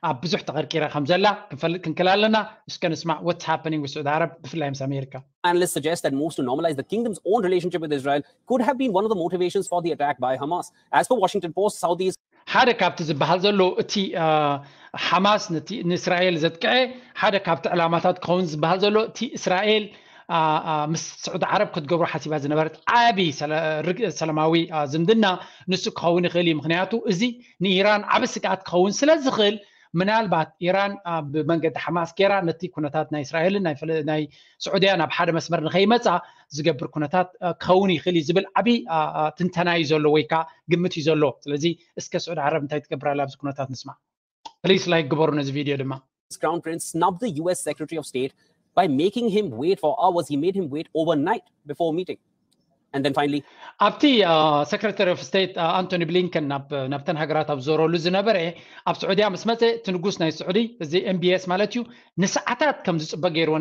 ኣብ ብዙሕ ተቐርቂራ ከም ዘላ ክንፈልጥ ክንክእል ኣለና። እስከ ንስማዕ what's happening with ስዑዲ ዓረብ ብፍላይ ምስ ኣሜሪካ። Analysts suggest that moves to normalize the kingdom's own relationship with Israel could have been one of the motivations for the attack by Hamas. As per Washington Post, Saudi's ሓደ ካብቲ ዝበሃል ዘሎ እቲ ሓማስ ንእስራኤል ዘጥቅዐ ሓደ ካብቲ ዕላማታት ክኸውን ዝበሃል ዘሎ እቲ እስራኤል ምስ ስዑዲ ዓረብ ክትገብሮ ሓሲባ ዝነበረት ዓብዪ ሰላማዊ ዝምድና ንሱ ክኸውን ይኽእል እዩ። ምክንያቱ እዚ ንኢራን ዓቢ ስግኣት ክኸውን ስለ ዝኽእል ምናልባት ኢራን ብመንገዲ ሓማስ ገይራ ነቲ ኩነታት ናይ እስራኤልን ናይ ስዑድያ ናብ ሓደ መስመር ንኸይመፃ ዝገብር ኩነታት ክኸውን ይኽእል እዩ ዝብል ዓብዪ ትንተና እዩ ዘሎ ወይ ከዓ ግምት እዩ ዘሎ። ስለዚ እስከ ስዑዲ ዓረብ እንታይ ትገብር ኣላ ኣብዚ ኩነታት ንስማዕ። ፕሊስ ላይክ ግበሩ ነዚ ቪድዮ ድማ። Crown Prince snubbed the U S Secretary of State by making him wait for hours. He made him wait overnight before meeting. And then finally, ኣብቲ ሰክረታሪ ኦፍ ስቴት ኣንቶኒ ብሊንከን ናብተን ሃገራት ኣብ ዞረሉ ዝነበረ ኣብ ስዑድያ ምስ መፀ እቲ ንጉስ ናይ ስዑዲ እዚ ኤምቢኤስ ማለት እዩ ንሰዓታት ከም ዝፅበ ገይርዎ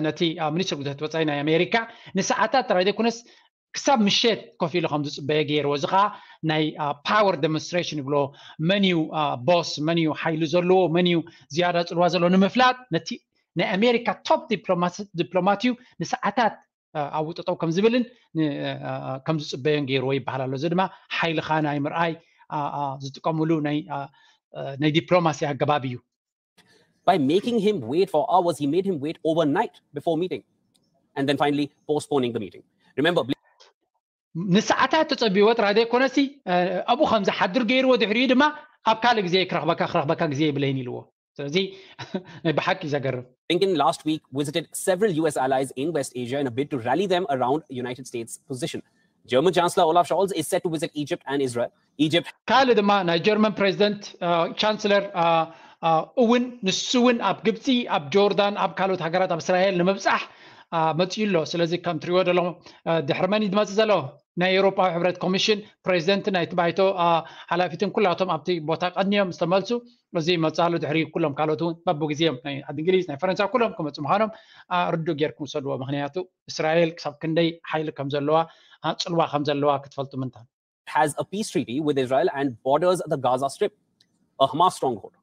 ነቲ ሚኒስትር ጉዳያት ወፃኢ ናይ ኣሜሪካ ንሰዓታት ጥራይ ዘይኮነስ ክሳብ ምሸት ኮፍ ኢሉ ከም ዝፅበዮ ገይርዎ። እዚ ከዓ ናይ power demonstration ይብሎ። መን እዩ boss፣ መን እዩ ሓይሊ ዘለዎ፣ መን እዩ ዝያዳ ፅልዋ ዘለዎ ንምፍላጥ ነቲ ናይ ኣሜሪካ top ዲፕሎማት እዩ ንሰዓታት ኣብኡ ጠጠው ከም ዝብልን ከም ዝፅበዮን ገይርዎ ይበሃል ኣሎ። እዚ ድማ ሓይልኻ ናይ ምርኣይ ዝጥቀምሉ ናይ ዲፕሎማሲ ኣገባብ እዩ። By making him wait for hours, he made him wait overnight before meeting and then finally postponing the meeting. Remember, ንሰዓታት ተፀቢዎ ጥራይ ዘይኮነሲ ኣብኡ ከም ዝሓድር ገይርዎ። ድሕሪኡ ድማ ኣብ ካልእ ግዜ ክረኽበካ ክረኽበካ ግዜ የብለይን ኢልዎ። ስለዚ ናይ ብሓቂ ዘገርም። Blinken last week visited several U S allies in West Asia in a bid to rally them around United States position. German Chancellor Olaf Scholz is set to visit Egypt and Israel. Egypt ካልእ ድማ ናይ ጀርመን ፕሬዚደንት ቻንስለር እውን ንሱ እውን ኣብ ግብፂ፣ ኣብ ጆርዳን፣ ኣብ ካልኦት ሃገራት፣ ኣብ እስራኤል ንምብፃሕ መፅዩ ኣሎ። ስለዚ ከም ትሪእዎ ዘለኹም ድሕሪ መን እዩ ዝመፅእ ዘሎ? ናይ ኤውሮፓዊ ሕብረት ኮሚሽን ፕሬዚደንት፣ ናይቲ ባይቶ ሓላፊትን ኩላቶም ኣብቲ ቦታ ቀንዮም ዝተመልሱ እዚ ይመፅእ ኣሎ። ድሕሪ ኩሎም ካልኦት እውን በብግዜኦም ናይ ዓዲ እንግሊዝ፣ ናይ ፈረንሳ ኩሎም ክመፁ ምዃኖም ርዱእ ጌርኩም ውሰድዎ። ምክንያቱ እስራኤል ክሳብ ክንደይ ሓይሊ ከም ዘለዋ፣ ፅልዋ ከም ዘለዋ ክትፈልጡ ምንታን። has a peace treaty with Israel and borders the Gaza Strip, a Hamas stronghold.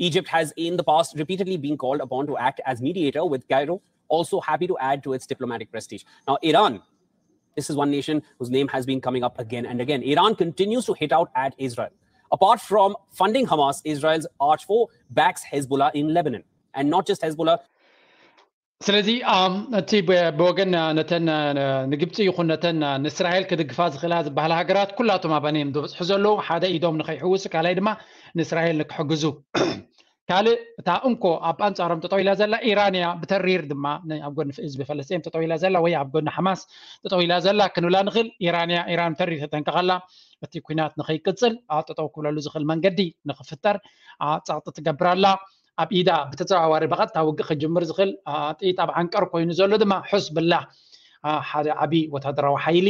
Egypt has in the past repeatedly been called upon to act as mediator, with Cairo also happy to add to its diplomatic prestige. Now, Iran, this is one nation whose name has been coming up again and again. Iran continues to hit out at Israel. Apart from funding Hamas, Israel's arch foe backs Hezbollah in Lebanon. And not just Hezbollah, ስለዚ እቲ ብወገን ነተን ንግብፂ ይኹን ነተን ንእስራኤል ክድግፋ ዝኽእላ ዝበሃላ ሃገራት ኩላቶም ኣባን እዮም ዝበፅሑ ዘለዉ። ሓደ ኢዶም ንኸይሕውስ፣ ካልኣይ ድማ ንእስራኤል ንክሕግዙ። ካልእ እታ እንኮ ኣብ ኣንፃሮም ጠጠው ኢላ ዘላ ኢራን እያ። ብተሪር ድማ ኣብ ጎኒ ህዝቢ ፈለስጢን ጠጠው ኢላ ዘላ ወይ ኣብ ጎኒ ሓማስ ጠጠው ኢላ ዘላ ክንብላ ንኽእል ኢራን እያ። ኢራን ብተሪር ተጠንቀቐላ። እቲ ኩናት ንኸይቅፅል ጠጠው ክብለሉ ዝኽእል መንገዲ ንኽፍጠር ፀቕጢ ትገብር ኣላ። ኣብ ኢዳ ብተዘዋዋሪ ብቐጥታ ውግእ ክጅምር ዝኽእል ጥይት ኣብ ዓንቀር ኮይኑ ዘሎ ድማ ሕዝብላ ሓደ ዓቢ ወታደራዊ ሓይሊ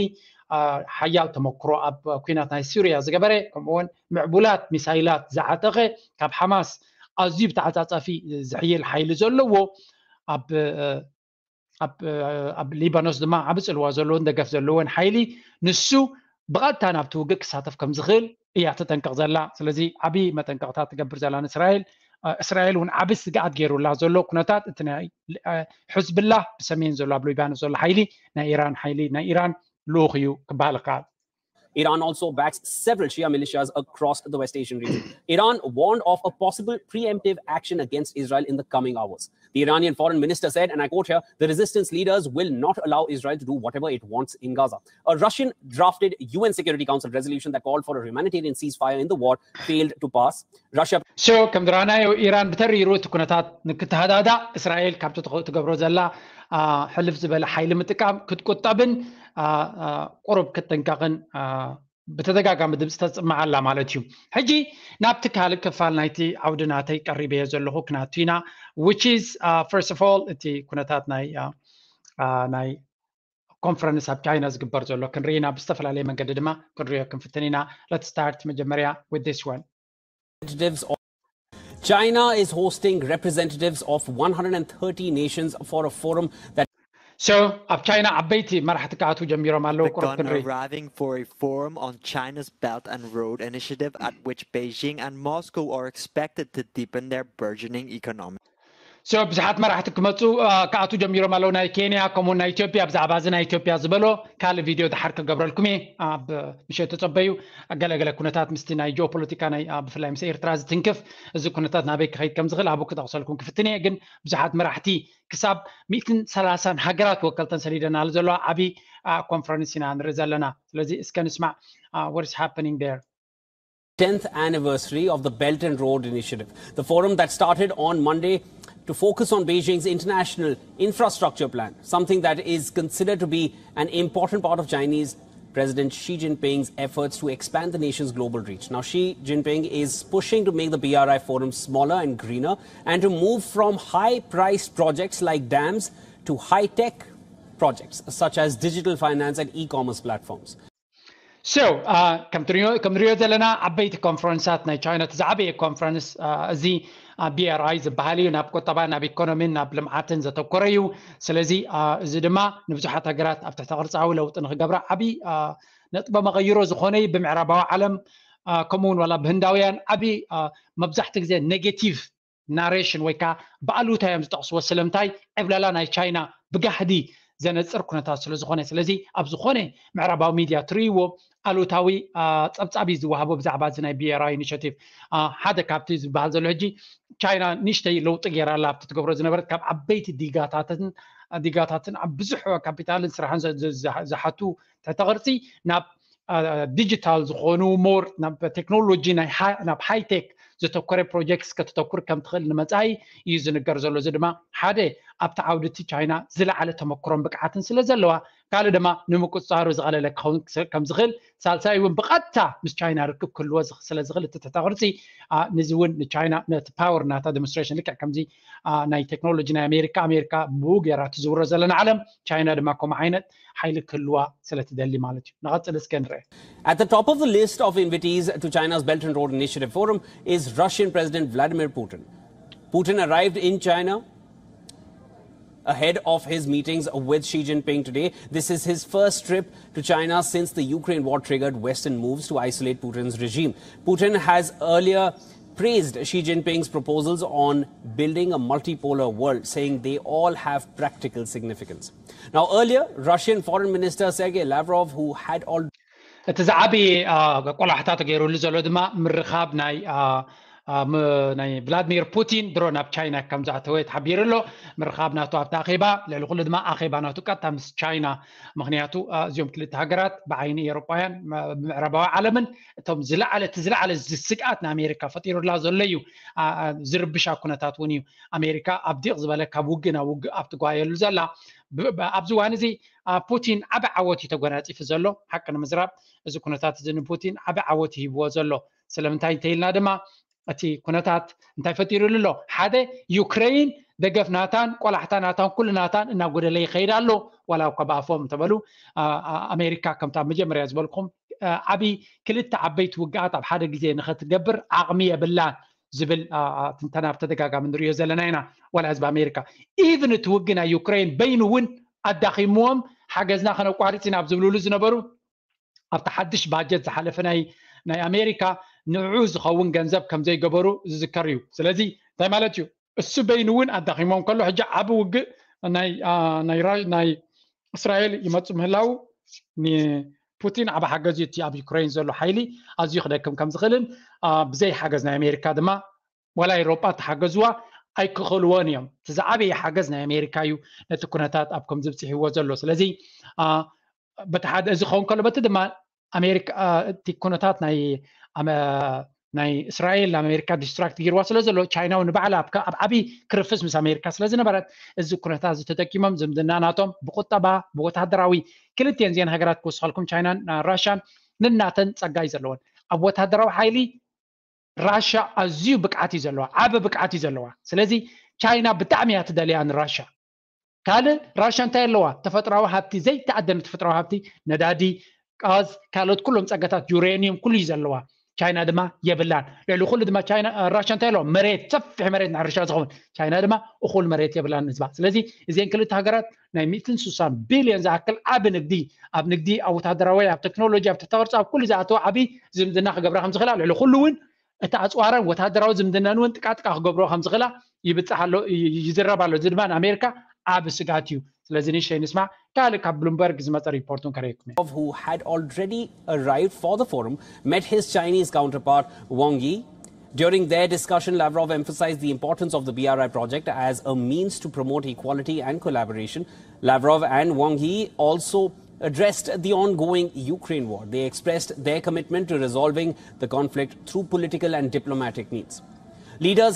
ሓያል ተመክሮ ኣብ ኩናት ናይ ሱርያ ዝገበረ፣ ከምኡውን ምዕቡላት ሚሳይላት ዝዓጠቐ፣ ካብ ሓማስ ኣዝዩ ብተዓጻጻፊ ዝሕይል ሓይሊ ዘለዎ፣ ኣብ ኣብ ሊባኖስ ድማ ዓቢ ጽልዋ ዘለዎን ደገፍ ዘለዎን ሓይሊ፣ ንሱ ብቐጥታ ናብቲ ውግእ ክሳተፍ ከም ዝኽእል እያ ተጠንቅቕ ዘላ። ስለዚ ዓቢ መጠንቀቕታ ትገብር ዘላ ንእስራኤል። እስራኤል እውን ዓቢ ስግኣት ገይሩላ ዘሎ ኩነታት እቲ ናይ ሕዝብላ ብሰሜን ዘሎ ኣብ ሊባኖስ ዘሎ ሓይሊ ናይ ኢራን ሓይሊ ናይ ኢራን ልኡኽ እዩ ክበሃል ይከኣል። Iran also backs several Shia militias across the West Asian region. Iran warned of a possible preemptive action against Israel in the coming hours. The Iranian foreign minister said, and I quote here, "The resistance leaders will not allow Israel to do whatever it wants in Gaza." A Russian drafted U N Security Council resolution that called for a humanitarian ceasefire in the war failed to pass. Russia So ከም ዝረኣናዮ ኢራን ብተሪሩ እቲ ኩነታት ንክተሃዳዳ እስራኤል ካብቲ ትገብሮ ዘላ ሕልፍ ዝበለ ሓይሊ ምጥቃም ክትቁጠብን ቁሩብ ክትጥንቀቕን ብተደጋጋሚ ድምፂ ተፅምዓላ ማለት እዩ። ሕጂ ናብቲ ካልእ ክፋል ናይቲ ዓውዲ ናተይ ቀሪበዮ ዘለኹ ክናቱ ኢና። Which is first of all እቲ ኩነታት ናይ ናይ ኮንፈረንስ ኣብ ቻይና ዝግበር ዘሎ ክንርኢ ኢና። ብዝተፈላለየ መንገዲ ድማ ክንሪኦ ክንፍትን ኢና። Let's start መጀመርያ with this one. China is hosting representatives of one hundred thirty nations for a forum that So ኣብ ቻይና ዓበይቲ መራሕቲ ክኣትዉ ጀሚሮም ኣለዉ። ቁሩብ ክንርኢ። Arriving for a forum on China's Belt and Road Initiative, at which Beijing and Moscow are expected to deepen their burgeoning economic So ብዙሓት መራሕቲ ክመፁ ክኣትዉ ጀሚሮም ኣለዉ። ናይ ኬንያ ከምኡ ናይ ኢትዮጵያ። ብዛዕባ እዚ ናይ ኢትዮጵያ ዝበሎ ካልእ ቪድዮ ድሓር ክገብረልኩም እየ። ኣብ ምሸት ተፀበዩ። ገለገለ ኩነታት ምስቲ ናይ ጂኦፖለቲካ ናይ ብፍላይ ምስ ኤርትራ ዝትንክፍ እዚ ኩነታት ናበይ ክኸይድ ከም ዝኽእል ኣብኡ ክጠቕሰልኩም ክፍትን እየ። ግን ብዙሓት መራሕቲ ክሳብ ሚእትን ሰላሳን ሃገራት ወከልተን ሰዲደናሉ ዘለዋ ዓብዪ ኮንፈረንስ ኢና ንርኢ ዘለና። ስለዚ እስከ ንስማዕ what is happening there. tenth anniversary of the Belt and Road Initiative, the forum that started on Monday to focus on Beijing's international infrastructure plan, something that is considered to be an important part of Chinese President Xi Jinping's efforts to expand the nation's global reach. Now, Xi Jinping is pushing to make the B R I forum smaller and greener and to move from high-priced projects like dams to high-tech projects such as digital finance and e-commerce platforms. So ከምንሪኦ ዘለና ዓበይቲ ኮንፈረንሳት ናይ ቻይና እቲ ዝዓበየ ኮንፈረንስ እዚ BRI ዝበሃል እዩ። ናብ ቁጠባ፣ ናብ ኢኮኖሚን ናብ ልምዓትን ዘተኮረ እዩ። ስለዚ እዚ ድማ ንብዙሓት ሃገራት ኣብ ትሕተ ቅርፃዊ ለውጢ ንክገብራ ዓብዪ ነጥበ መቐይሮ ዝኾነ እዩ። ብምዕራባዊ ዓለም ከምኡ እውን ዋላ ብህንዳውያን ዓብዪ መብዛሕትኡ ግዜ ኔጌቲቭ ናሬሽን ወይ ከዓ ብኣሉታ እዮም ዝጠቕስዎ። ስለምንታይ? ዕብለላ ናይ ቻይና ብጋህዲ ዘነፅር ኩነታት ስለ ዝኾነ። ስለዚ ኣብ ዝኾነ ምዕራባዊ ሚድያ ትርእይዎ ኣሉታዊ ፀብፃብ እዩ ዝወሃቦ ብዛዕባ እዚ ናይ BRI ኢኒሽቲቭ። ሓደ ካብቲ ዝበሃል ዘሎ ሕጂ ቻይና ንእሽተይ ለውጢ ገይራ ኣላ ኣብቲ ትገብሮ ዝነበረት ካብ ዓበይቲ ዲጋታትን ዲጋታትን ኣብ ብዙሕ ካፒታልን ስራሕን ዝሓቱ ትሕተ ቅርፂ ናብ ዲጂታል ዝኾኑ ሞር ናብ ቴክኖሎጂ ናብ ሃይቴክ ዘተኮረ ፕሮጀክትስ ከተተኩር ከም ትኽእል ንመፃኢ እዩ ዝንገር ዘሎ። እዚ ድማ ሓደ ኣብቲ ዓውዲ እቲ ቻይና ዝለዓለ ተመክሮን ብቅዓትን ስለ ዘለዋ፣ ካልእ ድማ ንምቁፅፃሩ ዝቐለለ ክኸውን ከም ዝኽእል፣ ሳልሳይ እውን ብቐጥታ ምስ ቻይና ርክብ ክህልዎ ስለ ዝኽእል እቲ ትሕተ ቅርፂ ንዚ እውን ንቻይና ነቲ ፓወር ናታ ዴሞንስትሬሽን ልክዕ ከምዚ ናይ ቴክኖሎጂ ናይ ኣሜሪካ ኣሜሪካ ብኡ ገይራ ትዝውሮ ዘለና ዓለም ቻይና ድማ ከምኡ ዓይነት ሓይሊ ክህልዋ ስለ ትደሊ ማለት እዩ። ንቐፅል እስከ ንርአ። At the top of the list of invitees to China's Belt and Road Initiative Forum is Russian President Vladimir Putin. Putin arrived in China ahead of his meetings with Xi Jinping today. This is his first trip to China since the Ukraine war triggered Western moves to isolate Putin's regime. Putin has earlier praised Xi Jinping's proposals on building a multipolar world, saying they all have practical significance. Now, earlier, Russian Foreign Minister Sergei Lavrov, who had already እቲ ዝዓበየ ቆላሕታ ተገይሩሉ ዘሎ ድማ ምርኻብ ናይ ናይ ቭላድሚር ፑቲን ድሮ ናብ ቻይና ከም ዝኣተወ ተሓቢሩ ኣሎ። ምርኻብ ናቱ ኣብቲ ኣኼባ ልዕሊ ኩሉ ድማ ኣኼባ ናቱ ቀጥታ ምስ ቻይና፣ ምክንያቱ እዚኦም ክልተ ሃገራት ብዓይኒ ኤሮጳውያን ብምዕራባዊ ዓለምን እቶም ዝለዓለ እቲ ዝለዓለ ስግኣት ንኣሜሪካ ፈጢሩላ ዘሎ እዩ። ዝርብሻ ኩነታት እውን እዩ። ኣሜሪካ ኣብ ዲቕ ዝበለ ካብ ውግእ ናብ ውግእ ኣብ ትጓየሉ ዘላ ኣብዚ እዋን እዚ ፑቲን ዓቢ ዓወት እዩ ተጎናፂፉ ዘሎ። ሓቂ ንምዝራብ እዚ ኩነታት እዚ ንፑቲን ዓቢ ዓወት ይሂብዎ ዘሎ። ስለምንታይ እንተኢልና ድማ እቲ ኩነታት እንታይ ፈጢሩሉ ኣሎ? ሓደ ዩክሬን ደገፍ ናታን ቆላሕታ ናታን ኩሉ ናታን እናጎደለ ይኸይድ ኣሎ። ዋላ እኳ ብኣፎም እንተበሉ ኣሜሪካ ከምታ መጀመርያ ዝበልኩም ዓቢ ክልተ ዓበይቲ ውግኣት ኣብ ሓደ ግዜ ንኸትገብር ዓቕሚ የብላን ዝብል ትንተና ብተደጋጋሚ ንሪኦ ዘለና ኢና። ዋላ ህዝቢ ኣሜሪካ ኢቭን እቲ ውግእ ናይ ዩክሬን በይኑ እውን ኣዳኺምዎም ሓገዝና ከነቋርፅ ኢና ኣብ ዝብልሉ ዝነበሩ ኣብቲ ሓድሽ ባጀት ዝሓለፈ ናይ ናይ ኣሜሪካ ንዕኡ ዝኸውን ገንዘብ ከም ዘይገበሩ ዝዝከር እዩ። ስለዚ እንታይ ማለት እዩ? እሱ በይኑ እውን ኣዳኺሞም ከሎ ሕጂ ዓቢ ውግእ ናይ ናይ እስራኤል ይመፁ ምህላው ንፑቲን ዓቢ ሓገዝ እዩ። እቲ ኣብ ዩክሬን ዘሎ ሓይሊ ኣዝዩ ክደክም ከም ዝኽእልን ብዘይ ሓገዝ ናይ ኣሜሪካ ድማ ዋላ ኤሮጳ ተሓገዝዋ ኣይክኽእልዎን እዮም። እቲ ዝዓበየ ሓገዝ ናይ ኣሜሪካ እዩ ነቲ ኩነታት ኣብ ከም ዝብፅሕዎ ዘሎ። ስለዚ በቲ ሓደ እዚ ክኸውን ከሎ በቲ ድማ ኣሜሪካ እቲ ኩነታት ናይ ናይ እስራኤል ኣሜሪካ ዲስትራክት ገይርዋ ስለ ዘሎ ቻይና እውን ንባዕላ ኣብ ዓብዪ ክርፍስ ምስ ኣሜሪካ ስለ ዝነበረት እዚ ኩነታት እዚ ተጠቂሞም ዝምድና ናቶም ብቁጠባ ብወታደራዊ ክልቲኤን ዜን ሃገራት ክውስኸልኩም ቻይናን ራሻን ንናተን ጸጋ እዩ ዘለወን። ኣብ ወታደራዊ ሓይሊ ራሻ ኣዝዩ ብቅዓት እዩ ዘለዋ፣ ዓቢ ብቅዓት እዩ ዘለዋ። ስለዚ ቻይና ብጣዕሚ እያ ትደልያ ንራሻ። ካልእ ራሻ እንታይ ኣለዋ? ተፈጥራዊ ሃብቲ ዘይተኣደነ ተፈጥራዊ ሃብቲ ነዳዲ፣ ጋዝ፣ ካልኦት ኩሎም ጸጋታት ዩሬኒየም ኩሉ እዩ ዘለዋ። ቻይና ድማ የብላን። ልዕሊ ኩሉ ድማ ቻይና ራሻ እንታይ ኣለዋ? መሬት፣ ሰፊሕ መሬት ንሕርሻ ዝኸውን። ቻይና ድማ እኹል መሬት የብላን ህዝባ። ስለዚ እዚን ክልተ ሃገራት ናይ ሚእትን ስሳን ቢልዮን ዝኣክል ዓቢ ንግዲ ኣብ ንግዲ፣ ኣብ ወታደራዊ፣ ኣብ ቴክኖሎጂ፣ ኣብ ትሕተ ቅርጺ፣ ኣብ ኩሉ ዝኣተወ ዓቢ ዝምድና ክገብራ ከም ዝኽእላ ልዕሊ ኩሉ እውን እቲ ኣጽዋረን ወታደራዊ ዝምድናን እውን ጥቃጥቃ ክገብሮ ከም ዝኽእላ ይብጻሕ ኣሎ ይዝረብ ኣሎ። እዚ ድማ ንኣሜሪካ ዓቢ ስጋት እዩ። ስለዚ ንእሽተይ ንስማዕ ካልእ ካብ ብሉምበርግ ዝመጸ ሪፖርቱን ከረየኩም። Who had already arrived for the forum, met his Chinese counterpart Wang Yi. During their discussion, Lavrov emphasized the importance of the BRI project as a means to promote equality and collaboration. Lavrov and Wang Yi also addressed the ongoing Ukraine war. They expressed their commitment to resolving the conflict through political and diplomatic means. Leaders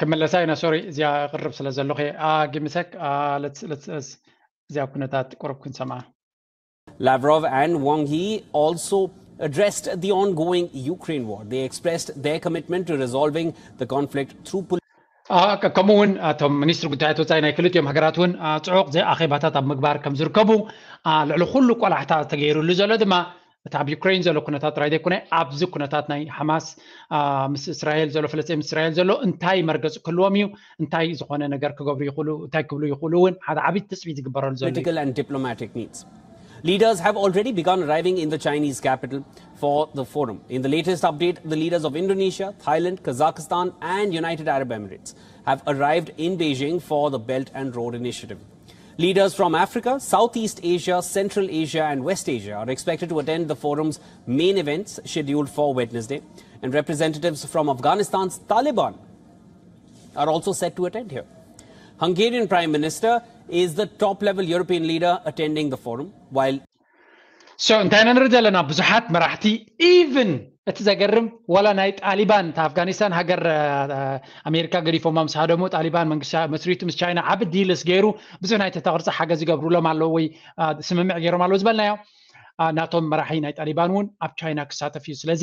ክመለሳ ኢና። ሶሪ እዚኣ ቅርብ ስለ ዘለኹ ጊምሰክ እዚኣ ኩነታት ቁርብ ክንሰምዓ። Lavrov and Wang Yi also addressed the ongoing Ukraine war. They expressed their commitment to resolving the conflict through political ከምኡ እውን እቶም ሚኒስትሪ ጉዳያት ወፃኢ ናይ ክልቲኦም ሃገራት እውን ፅዑቕ ኣኼባታት ኣብ ምግባር ከም ዝርከቡ፣ ልዕሊ ኩሉ ቆላሕታ ተገይሩሉ ዘሎ ድማ እቲ ኣብ ዩክሬን ዘሎ ኩነታት ጥራይ ዘይኮነ ኣብዚ ኩነታት ናይ ሓማስ ምስ እስራኤል ዘሎ፣ ፍልስጤም ምስ እስራኤል ዘሎ እንታይ መርገፂ ክህልዎም እዩ፣ እንታይ ዝኾነ ነገር ክገብሩ ይኽእሉ፣ እንታይ ክብሉ ይኽእሉ እውን ሓደ ዓብዪ ትፅቢት ዝግበረሉ ዘሎ። Political and diplomatic needs. Leaders have already begun arriving in the Chinese capital for the forum. In the latest update, the leaders of Indonesia, Thailand, Kazakhstan, and United Arab Emirates have arrived in Beijing for the Belt and Road Initiative. Leaders from Africa, Southeast Asia, Central Asia, and West Asia are expected to attend the forum's main events scheduled for Wednesday, and representatives from Afghanistan's Taliban are also set to attend here. Hungarian Prime Minister is the top level European leader attending the forum, while So እንታይ ኢና ንርኢ ዘለና? ብዙሓት መራሕቲ፣ ኢቭን እቲ ዘገርም ዋላ ናይ ጣሊባን፣ እቲ ኣፍጋኒስታን ሃገር ኣሜሪካ ገዲፎማ ምስ ሃደሙ፣ ጣሊባን መንግስቲ መስሪቱ ምስ ቻይና ዓቢ ዲልስ ገይሩ ብዙሕ ናይ ትሕተ ቅርጺ ሓገዝ ይገብሩሎም ኣለዉ ወይ ስምምዕ ገይሮም ኣለዉ ዝበልናዮ፣ ናቶም መራሒ ናይ ጣሊባን እውን ኣብ ቻይና ክሳተፍ እዩ። ስለዚ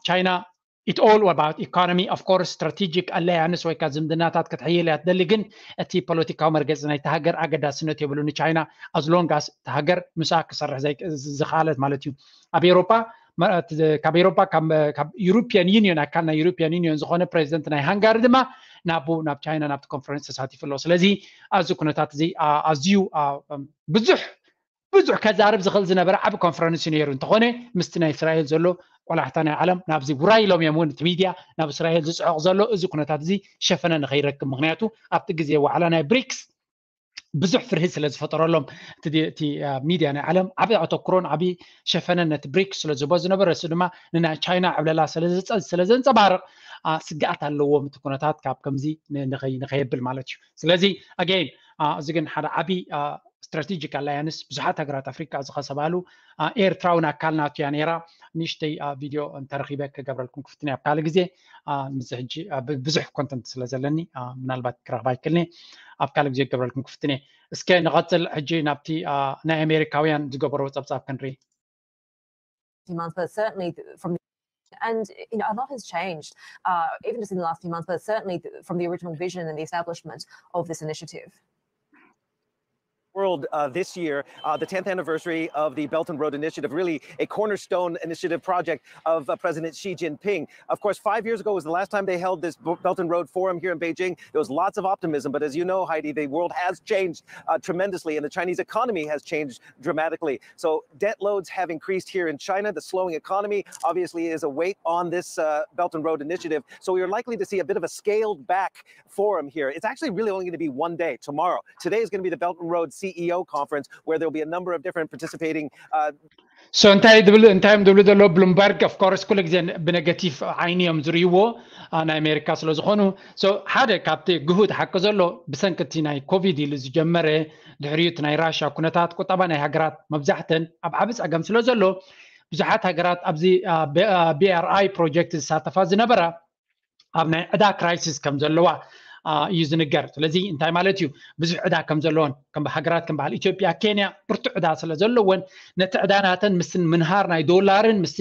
ቻይና it's all about economy, of course, strategic alliance ወይ ከዓ ዝምድናታት ክትሕይል እያ ትደሊ፣ ግን እቲ ፖለቲካዊ መርገፂ ናይቲ ሃገር ኣገዳስነት የብሉ። ንቻይና as long as እቲ ሃገር ምስኣ ክሰርሕ ዝኸኣለት ማለት እዩ። ኣብ ኤሮፓ ካብ ኤሮፓ ካብ ዩሮፒያን ዩኒዮን፣ ኣካል ናይ ዩሮፒያን ዩኒዮን ዝኾነ ፕሬዚደንት ናይ ሃንጋሪ ድማ ናብኡ ናብ ቻይና ናብቲ ኮንፈረንስ ተሳቲፉ ኣሎ። ስለዚ ኣብዚ ኩነታት እዚ ኣዝዩ ብዙሕ ብዙሕ ከዛርብ ዝኽእል ዝነበረ ዓቢ ኮንፈረንስ እዩ ነይሩ። እንተኾነ ምስቲ ናይ እስራኤል ዘሎ ቆላሕታ ናይ ዓለም ናብዚ ውራይ ኢሎም እዮም እውን እቲ ሚድያ ናብ እስራኤል ዝፅዕቕ ዘሎ እዚ ኩነታት እዚ ሸፈነ ንኸይረክብ። ምክንያቱ ኣብቲ ግዜ ዋዕላ ናይ ብሪክስ ብዙሕ ፍርሂ ስለ ዝፈጠረሎም እቲ ሚድያ ናይ ዓለም ዓቢ ኣተኩሮን ዓቢ ሸፈነን ነቲ ብሪክስ ስለ ዝህቦ ዝነበረ፣ እሱ ድማ ንናይ ቻይና ዕብለላ ስለ ዘንፀባርቕ ስግኣት ኣለዎም እቲ ኩነታት ካብ ከምዚ ንኸየብል ማለት እዩ። ስለዚ ኣገይን እዚ ግን ሓደ ዓቢ ስትራቴጂክ ኣላያንስ ብዙሓት ሃገራት ኣፍሪካ ዝኸሰባሉ፣ ኤርትራ እውን ኣካል ናቱ እያ ነይራ። ንእሽተይ ቪድዮ እንተረኺበ ክገብረልኩም ክፍትን እየ ኣብ ካልእ ግዜ። ምስዚ ሕጂ ብዙሕ ኮንተንት ስለ ዘለኒ ምናልባት ክረኽባ ይክልኒ፣ ኣብ ካልእ ግዜ ክገብረልኩም ክፍትን እየ። እስከ ንቐፅል ሕጂ ናብቲ ናይ ኣሜሪካውያን ዝገበርዎ ፀብፃብ ክንርኢ። Months, but certainly from and you know, a lot has changed, uh, even just in the last few months, but certainly from the original vision and the establishment of this initiative. World uh, this year, uh, the tenth anniversary of the Belt and Road Initiative, really a cornerstone initiative project of uh, President Xi Jinping. Of course, five years ago was the last time they held this Belt and Road Forum here in Beijing. There was lots of optimism, but as you know, Heidi, the world has changed uh, tremendously, and the Chinese economy has changed dramatically. So debt loads have increased here in China. The slowing economy obviously is a weight on this uh, Belt and Road Initiative. So we are likely to see a bit of a scaled back forum here. It's actually really only going to be one day, tomorrow. Today is going to be the Belt and Road C E O conference, where there'll be a number of different participating. Uh, so እንታይ ድብል እንታይ እዮም ድብሉ ዘሎ ብሉምበርግ? Of course ኩሉ ግዜ ብነጋቲቭ ዓይኒ እዮም ዝርእይዎ ናይ ኣሜሪካ ስለ ዝኾኑ። So ሓደ ካብቲ ግሁድ ሓቂ ዘሎ ብሰንኪ እቲ ናይ ኮቪድ ኢሉ ዝጀመረ ድሕሪኡ እቲ ናይ ራሽያ ኩነታት ቁጠባ ናይ ሃገራት መብዛሕተን ኣብ ዓቢ ጸገም ስለ ዘሎ ብዙሓት ሃገራት ኣብዚ BRI ፕሮጀክት ዝሳተፋ ዝነበራ ኣብ ናይ ዕዳ ክራይሲስ ከም ዘለዋ እዩ ዝንገር። ስለዚ እንታይ ማለት እዩ? ብዙሕ ዕዳ ከም ዘለዎን ከም ሃገራት ከም በዓል ኢትዮጵያ፣ ኬንያ ብርቱዕ ዕዳ ስለ ዘለወን ነቲ ዕዳ ናተን ምስ ምንሃር ናይ ዶላርን ምስ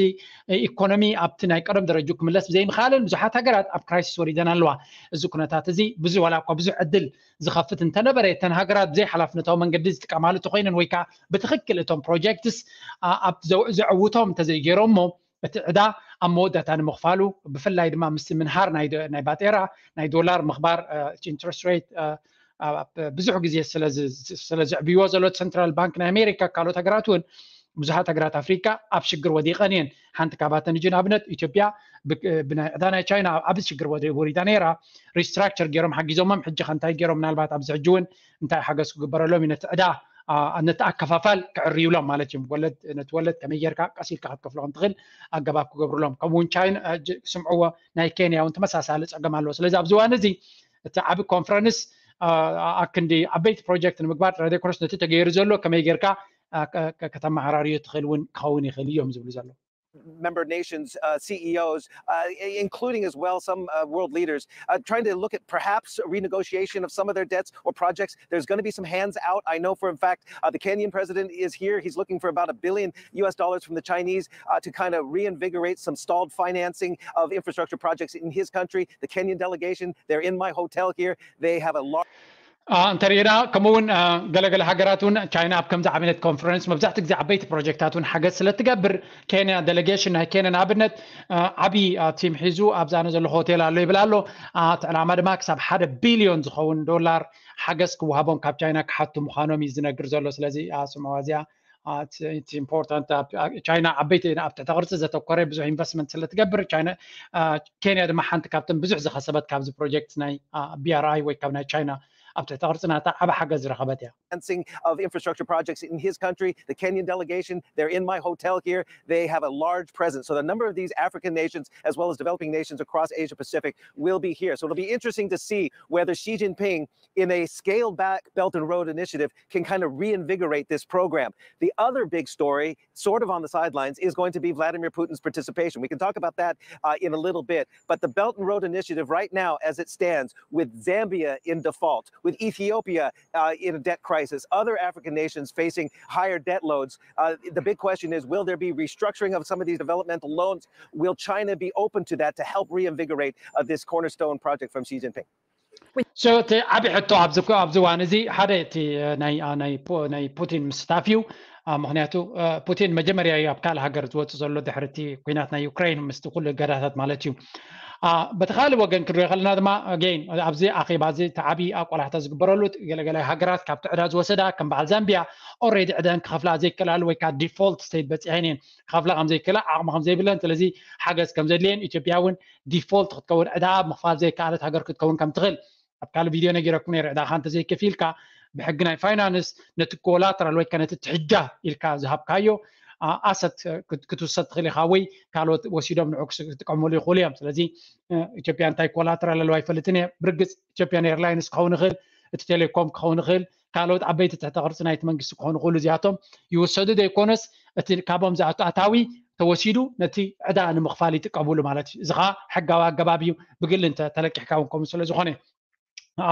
ኢኮኖሚ ኣብቲ ናይ ቀደም ደረጁ ክምለስ ብዘይምኽኣለን ብዙሓት ሃገራት ኣብ ክራይሲስ ወሪደን ኣለዋ። እዚ ኩነታት እዚ ብዙ ዋላ እኳ ብዙሕ ዕድል ዝኸፍት እንተነበረ እተን ሃገራት ብዘይ ሓላፍነታዊ መንገዲ ዝጥቀማሉ እንተኮይነን ወይ ከዓ ብትኽክል እቶም ፕሮጀክትስ ኣብ ዘዕውቶም እንተዘይገይሮሞ እቲ ዕዳ ኣብ መወዳእታ ንምኽፋሉ ብፍላይ ድማ ምስቲ ምንሃር ናይ ባጤራ ናይ ዶላር ምኽባር ኢንትረስት ሬት ብዙሕ ግዜ ስለ ዘዕብይዎ ዘሎ ሰንትራል ባንክ ናይ ኣሜሪካ ካልኦት ሃገራት እውን ብዙሓት ሃገራት ኣፍሪካ ኣብ ሽግር ወዲቐን እየን። ሓንቲ ካባተን እጅ ንኣብነት ኢትዮጵያ ብናይ ዕዳ ናይ ቻይና ኣብ ዓቢ ሽግር ወሪዳ ነይራ። ሪስትራክቸር ገይሮም ሓጊዞሞም ሕጂ ከ እንታይ ገይሮም ምናልባት ኣብዚ ሕጂ እውን እንታይ ሓገዝ ክግበረሎም እዩ ነቲ ዕዳ ነቲ ኣከፋፋል ክዕርዩሎም ማለት እዮም። ወለድ ነቲ ወለድ ከመይ ጌርካ ቀስ ኢልካ ክትከፍሎ ከም ትኽእል ኣገባብ ክገብሩሎም። ከምኡ እውን ቻይና ስምዕዎ ናይ ኬንያ እውን ተመሳሳሊ ፀገም ኣለዎ። ስለዚ ኣብዚ እዋን እዚ እቲ ዓቢ ኮንፈረንስ ኣክንዲ ዓበይቲ ፕሮጀክት ንምግባር ጥራይ ዘይኮነስ ነቲ ተገይሩ ዘሎ ከመይ ጌርካ ከተመሓራርዮ ትኽእል እውን ክኸውን ይኽእል እዮም ዝብሉ ዘለዉ። member nations, uh, C E Os, uh, including as well some uh, world leaders, uh, trying to look at perhaps renegotiation of some of their debts or projects. There's going to be some hands out. I know for a fact uh, the Kenyan president is here. He's looking for about a billion U S dollars from the Chinese uh, to kind of reinvigorate some stalled financing of infrastructure projects in his country. The Kenyan delegation, they're in my hotel here. They have a large እንተሪእና ከምኡ እውን ገለገለ ሃገራት እውን ቻይና ኣብ ከምዚ ዓይነት ኮንፈረንስ መብዛሕትኡ ግዜ ዓበይቲ ፕሮጀክታት እውን ሓገዝ ስለ ትገብር ኬንያ ዴሌጌሽን ናይ ኬንያ ንኣብነት ዓብዪ ቲም ሒዙ ኣብዛ ኣነ ዘለኹ ሆቴል ኣሎ ይብል ኣሎ። እቲ ዕላማ ድማ ክሳብ ሓደ ቢልዮን ዝኸውን ዶላር ሓገዝ ክወሃቦም ካብ ቻይና ክሓቱ ምዃኖም እዩ ዝነግር ዘሎ። ስለዚ ስምዕዋ እዚኣ ኢምፖርታንት ቻይና ዓበይቲ ኣብ ትሕተ ቅርፂ ዘተኮረ ብዙሕ ኢንቨስትመንት ስለ ትገብር ቻይና ኬንያ ድማ ሓንቲ ካብተን ብዙሕ ዝኸሰበት ካብዚ ፕሮጀክት ናይ ቢኣርኣይ ወይ ካብ ናይ ቻይና ኣብ ትሕተ ቅርፂ ናታ ዓብ ሓገዝ ዝረኸበት እያ። financing of infrastructure projects in his country. The Kenyan delegation, they're in my hotel here. They have a large presence. So the number of these African nations, as well as developing nations across Asia Pacific, will be here. So it'll be interesting to see whether Xi Jinping, in a scaled back Belt and Road Initiative, can kind of reinvigorate this program. The other big story, sort of on the sidelines, is going to be Vladimir Putin's participation. We can talk about that uh, in a little bit. But the Belt and Road Initiative, right now, as it stands, with Zambia in default, with Ethiopia uh, in a debt crisis, other African nations facing higher debt loads, uh, the big question is, will there be restructuring of some of these developmental loans? Will China be open to that to help reinvigorate uh, this cornerstone project from Xi Jinping? So እቲ ዓብዪ ሕቶ ኣብዚ ኣብዚ እዋን እዚ ሓደ እቲ ናይ ናይ ፑቲን ምስታፍ እዩ። ምክንያቱ ፑቲን መጀመርያ እዩ ኣብ ካልእ ሃገር ዝወፅእ ዘሎ ድሕሪ እቲ ኩናት ናይ ዩክሬን ምስቲ ኩሉ እገዳታት ማለት እዩ። በቲ ካልእ ወገን ክንሪኦ ከለና ድማ ኣገይን ኣብዚ ኣኼባ እዚ እቲ ዓብዪ ኣቆላሕታ ዝግበረሉ ገለገለ ሃገራት ካብቲ ዕዳ ዝወሰዳ ከም በዓል ዛምቢያ ኦሬዲ ዕዳን ክኸፍላ ዘይከላሉ ወይ ከዓ ዲፎልት ስቴት በፂሐን እየን ክኸፍላ ከም ዘይክእላ ዓቕሚ ከም ዘይብለን ስለዚ ሓገዝ ከም ዘድልየን ኢትዮጵያ እውን ዲፎልት ክትከውን ዕዳ ምኽፋል ዘይከኣለት ሃገር ክትከውን ከም ትኽእል ኣብ ካልእ ቪድዮ ነጊረኩም ነይረ ዕዳኻ እንተዘይከፊልካ ብሕጊ ናይ ፋይናንስ ነቲ ኮላተራል ወይ ነቲ ትሕጃ ኢልካ ዝሃብካዮ ኣሰት ክትውሰድ ትኽእል ኢኻ ወይ ካልኦት ወሲዶም ንዑ ክጥቀመሉ ይኽእሉ እዮም ስለዚ ኢትዮጵያ እንታይ ኮላተራል ኣለዋ ኣይፈልጥን እየ ብርግፅ ኢትዮጵያን ኤርላይንስ ክኸውን ይኽእል እቲ ቴሌኮም ክኸውን ይኽእል ካልኦት ዓበይቲ ትሕተ ቅርፂ ናይቲ መንግስቲ ክኾኑ ይኽእሉ እዚኣቶም ይውሰዱ ዘይኮነስ እቲ ካብኦም ዝኣቱ ኣታዊ ተወሲዱ ነቲ ዕዳ ንምኽፋል ይጥቀምሉ ማለት እዩ እዚ ከዓ ሕጋዊ ኣገባብ እዩ ብግሊ እንተ ተለቂሕካ እውን ከምኡ ስለ ዝኾነ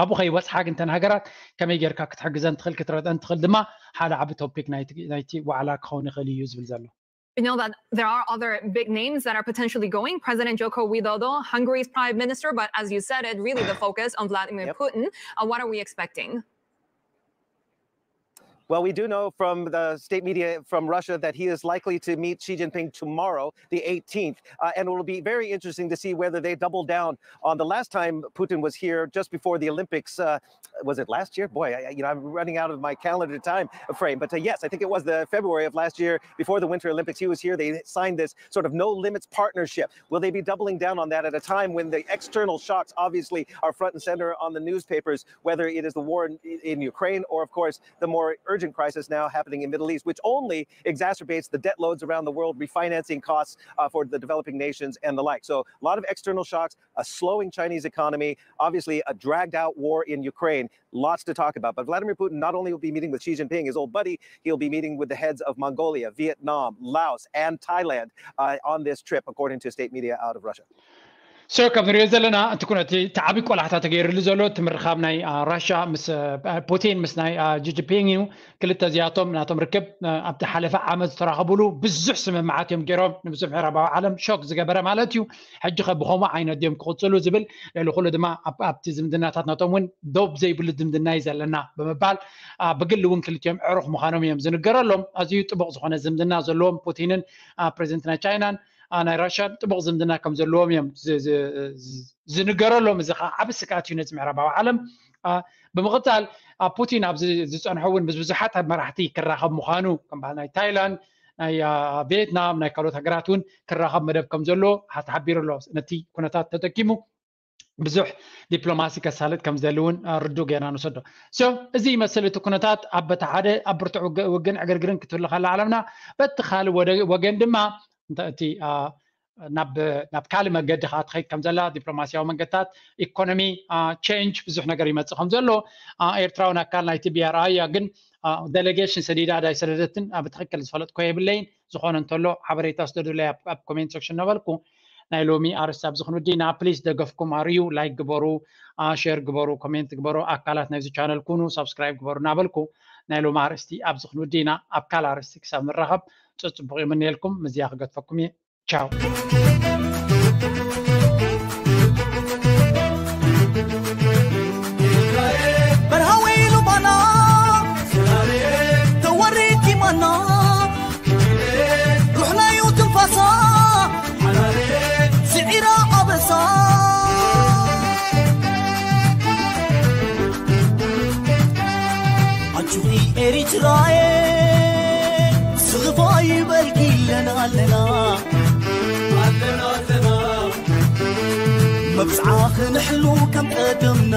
ኣብኡ ከይበፅሓ ግን እተን ሃገራት ከመይ ጌርካ ክትሕግዘን ትኽእል ክትረድአን ትኽእል ድማ ሓደ ዓቢ ቶፒክ ናይቲ ዋዕላ ክኸውን ይኽእል እዩ ዝብል ዘሎ We know that there are other big names that are potentially going. President Joko Widodo, Hungary's prime minister, but as you said it, really the focus on Vladimir yep. Putin. Uh, what are we expecting? Well, we do know from the state media from Russia that he is likely to meet Xi Jinping tomorrow, the eighteenth. Uh, and it will be very interesting to see whether they double down on the last time Putin was here, just before the Olympics. Uh, was it last year? Boy, I, you know, I'm running out of my calendar time frame. But uh, yes, I think it was the February of last year, before the Winter Olympics. He was here. They signed this sort of no limits partnership. Will they be doubling down on that at a time when the external shocks, obviously, are front and center on the newspapers, whether it is the war in, in Ukraine or, of course, the more urgent crisis now happening in the Middle East, which only exacerbates the debt loads around the world, refinancing costs uh, for the developing nations, and the like. So, a lot of external shocks, a slowing Chinese economy, obviously, a dragged out war in Ukraine. Lots to talk about. But Vladimir Putin not only will be meeting with Xi Jinping, his old buddy, he'll be meeting with the heads of Mongolia, Vietnam, Laos, and Thailand uh, on this trip, according to state media out of Russia. So ከም ንሪኦ ዘለና እቲ ኩነቲ እቲ ዓብዪ ቆላሕታ ተገይርሉ ዘሎ እቲ ምርኻብ ናይ ራሻ ምስ ፑቲን ምስ ናይ ጂጂፒንግ እዩ ክልተ እዚኣቶም ናቶም ርክብ ኣብቲ ሓለፈ ዓመት ዝተራኸቡሉ ብዙሕ ስምምዓት እዮም ገይሮም ንብዙሕ ምዕራባዊ ዓለም ሾክ ዝገበረ ማለት እዩ ሕጂ ከ ብኸምኡ ዓይነት ድዮም ክቕፅሉ ዝብል ልዕሊ ኩሉ ድማ ኣብቲ ዝምድናታት ናቶም እውን ዶብ ዘይብሉ ዝምድና እዩ ዘለና ብምባል ብግሊ እውን ክልቲኦም ዕሩኽ ምዃኖም እዮም ዝንገረሎም ኣዝዩ ጥቡቕ ዝኾነ ዝምድና ዘለዎም ፑቲንን ፕሬዚደንት ናይ ቻይናን ናይ ራሽያን ጥቡቕ ዝምድና ከም ዘለዎም እዮም ዝንገረሎም እዚ ከዓ ዓብ ስግኣት እዩ ነዚ ምዕራባዊ ዓለም ብምቕፃል ፑቲን ኣብዚ ዝፀንሖ እውን ምስ ብዙሓት ኣብ መራሕቲ ክራኸብ ምዃኑ ከም በዓል ናይ ታይላንድ ናይ ቪየትናም ናይ ካልኦት ሃገራት እውን ክራኸብ መደብ ከም ዘሎ ተሓቢሩ ኣሎ ነቲ ኩነታት ተጠቂሙ ብዙሕ ዲፕሎማሲ ከሳልጥ ከም ዝደሊ እውን ርዱእ ጌርና ንወሰዶ so እዚ ይመስል እቲ ኩነታት ኣብ በቲ ሓደ ኣብ ብርቱዕ ውግን ዕግርግርን ክትህሉ ከላ ዓለምና በቲ ካልእ ወገን ድማ እቲ ናብ ናብ ካልእ መገዲ ከዓ ትኸይድ ከም ዘላ ዲፕሎማሲያዊ መንገድታት ኢኮኖሚ ቸንጅ ብዙሕ ነገር ይመፅእ ከም ዘሎ ኤርትራውን ኣካል ናይቲ ቢኣርኣይ እያ ግን ዴሌጌሽን ሰዲዳ ዳይሰደደትን ብትክክል ዝፈለጥኮ የብለይን ዝኾነ እንተሎ ሓበሬታ ስደዱለይ ኣብ ኮሜንት ሴክሽን ነበልኩ። ናይ ሎሚ ኣርእስቲ ኣብዚ ክንውዲ ኢና። ፕሊስ ደገፍኩም ኣርእዩ፣ ላይክ ግበሩ፣ ሼር ግበሩ፣ ኮሜንት ግበሩ። ኣካላት ናይዚ ቻነል ኩኑ፣ ሳብስክራይብ ግበሩ እናበልኩ ናይ ሎሚ ኣርእስቲ ኣብዚ ክንውዲ ኢና። ኣብ ካልእ ኣርእስቲ ክሳብ ንራኸብ ጽጽቡቕ ይምንየልኩም። ምዝያ ክገድፈኩም እየ። ቻው። በርሃዊ ሉባና ተወሪድ ኪማና ሩሕናዩ ትንፋሳ ስዒራ ኣበሳ ኣንቹኺ ኤሪትራየ ስኽፋ ይበልኪ ኣለና ኣለና ኣለና ኣለና መብጽዓ ክንሕሉ ከም ቀደምና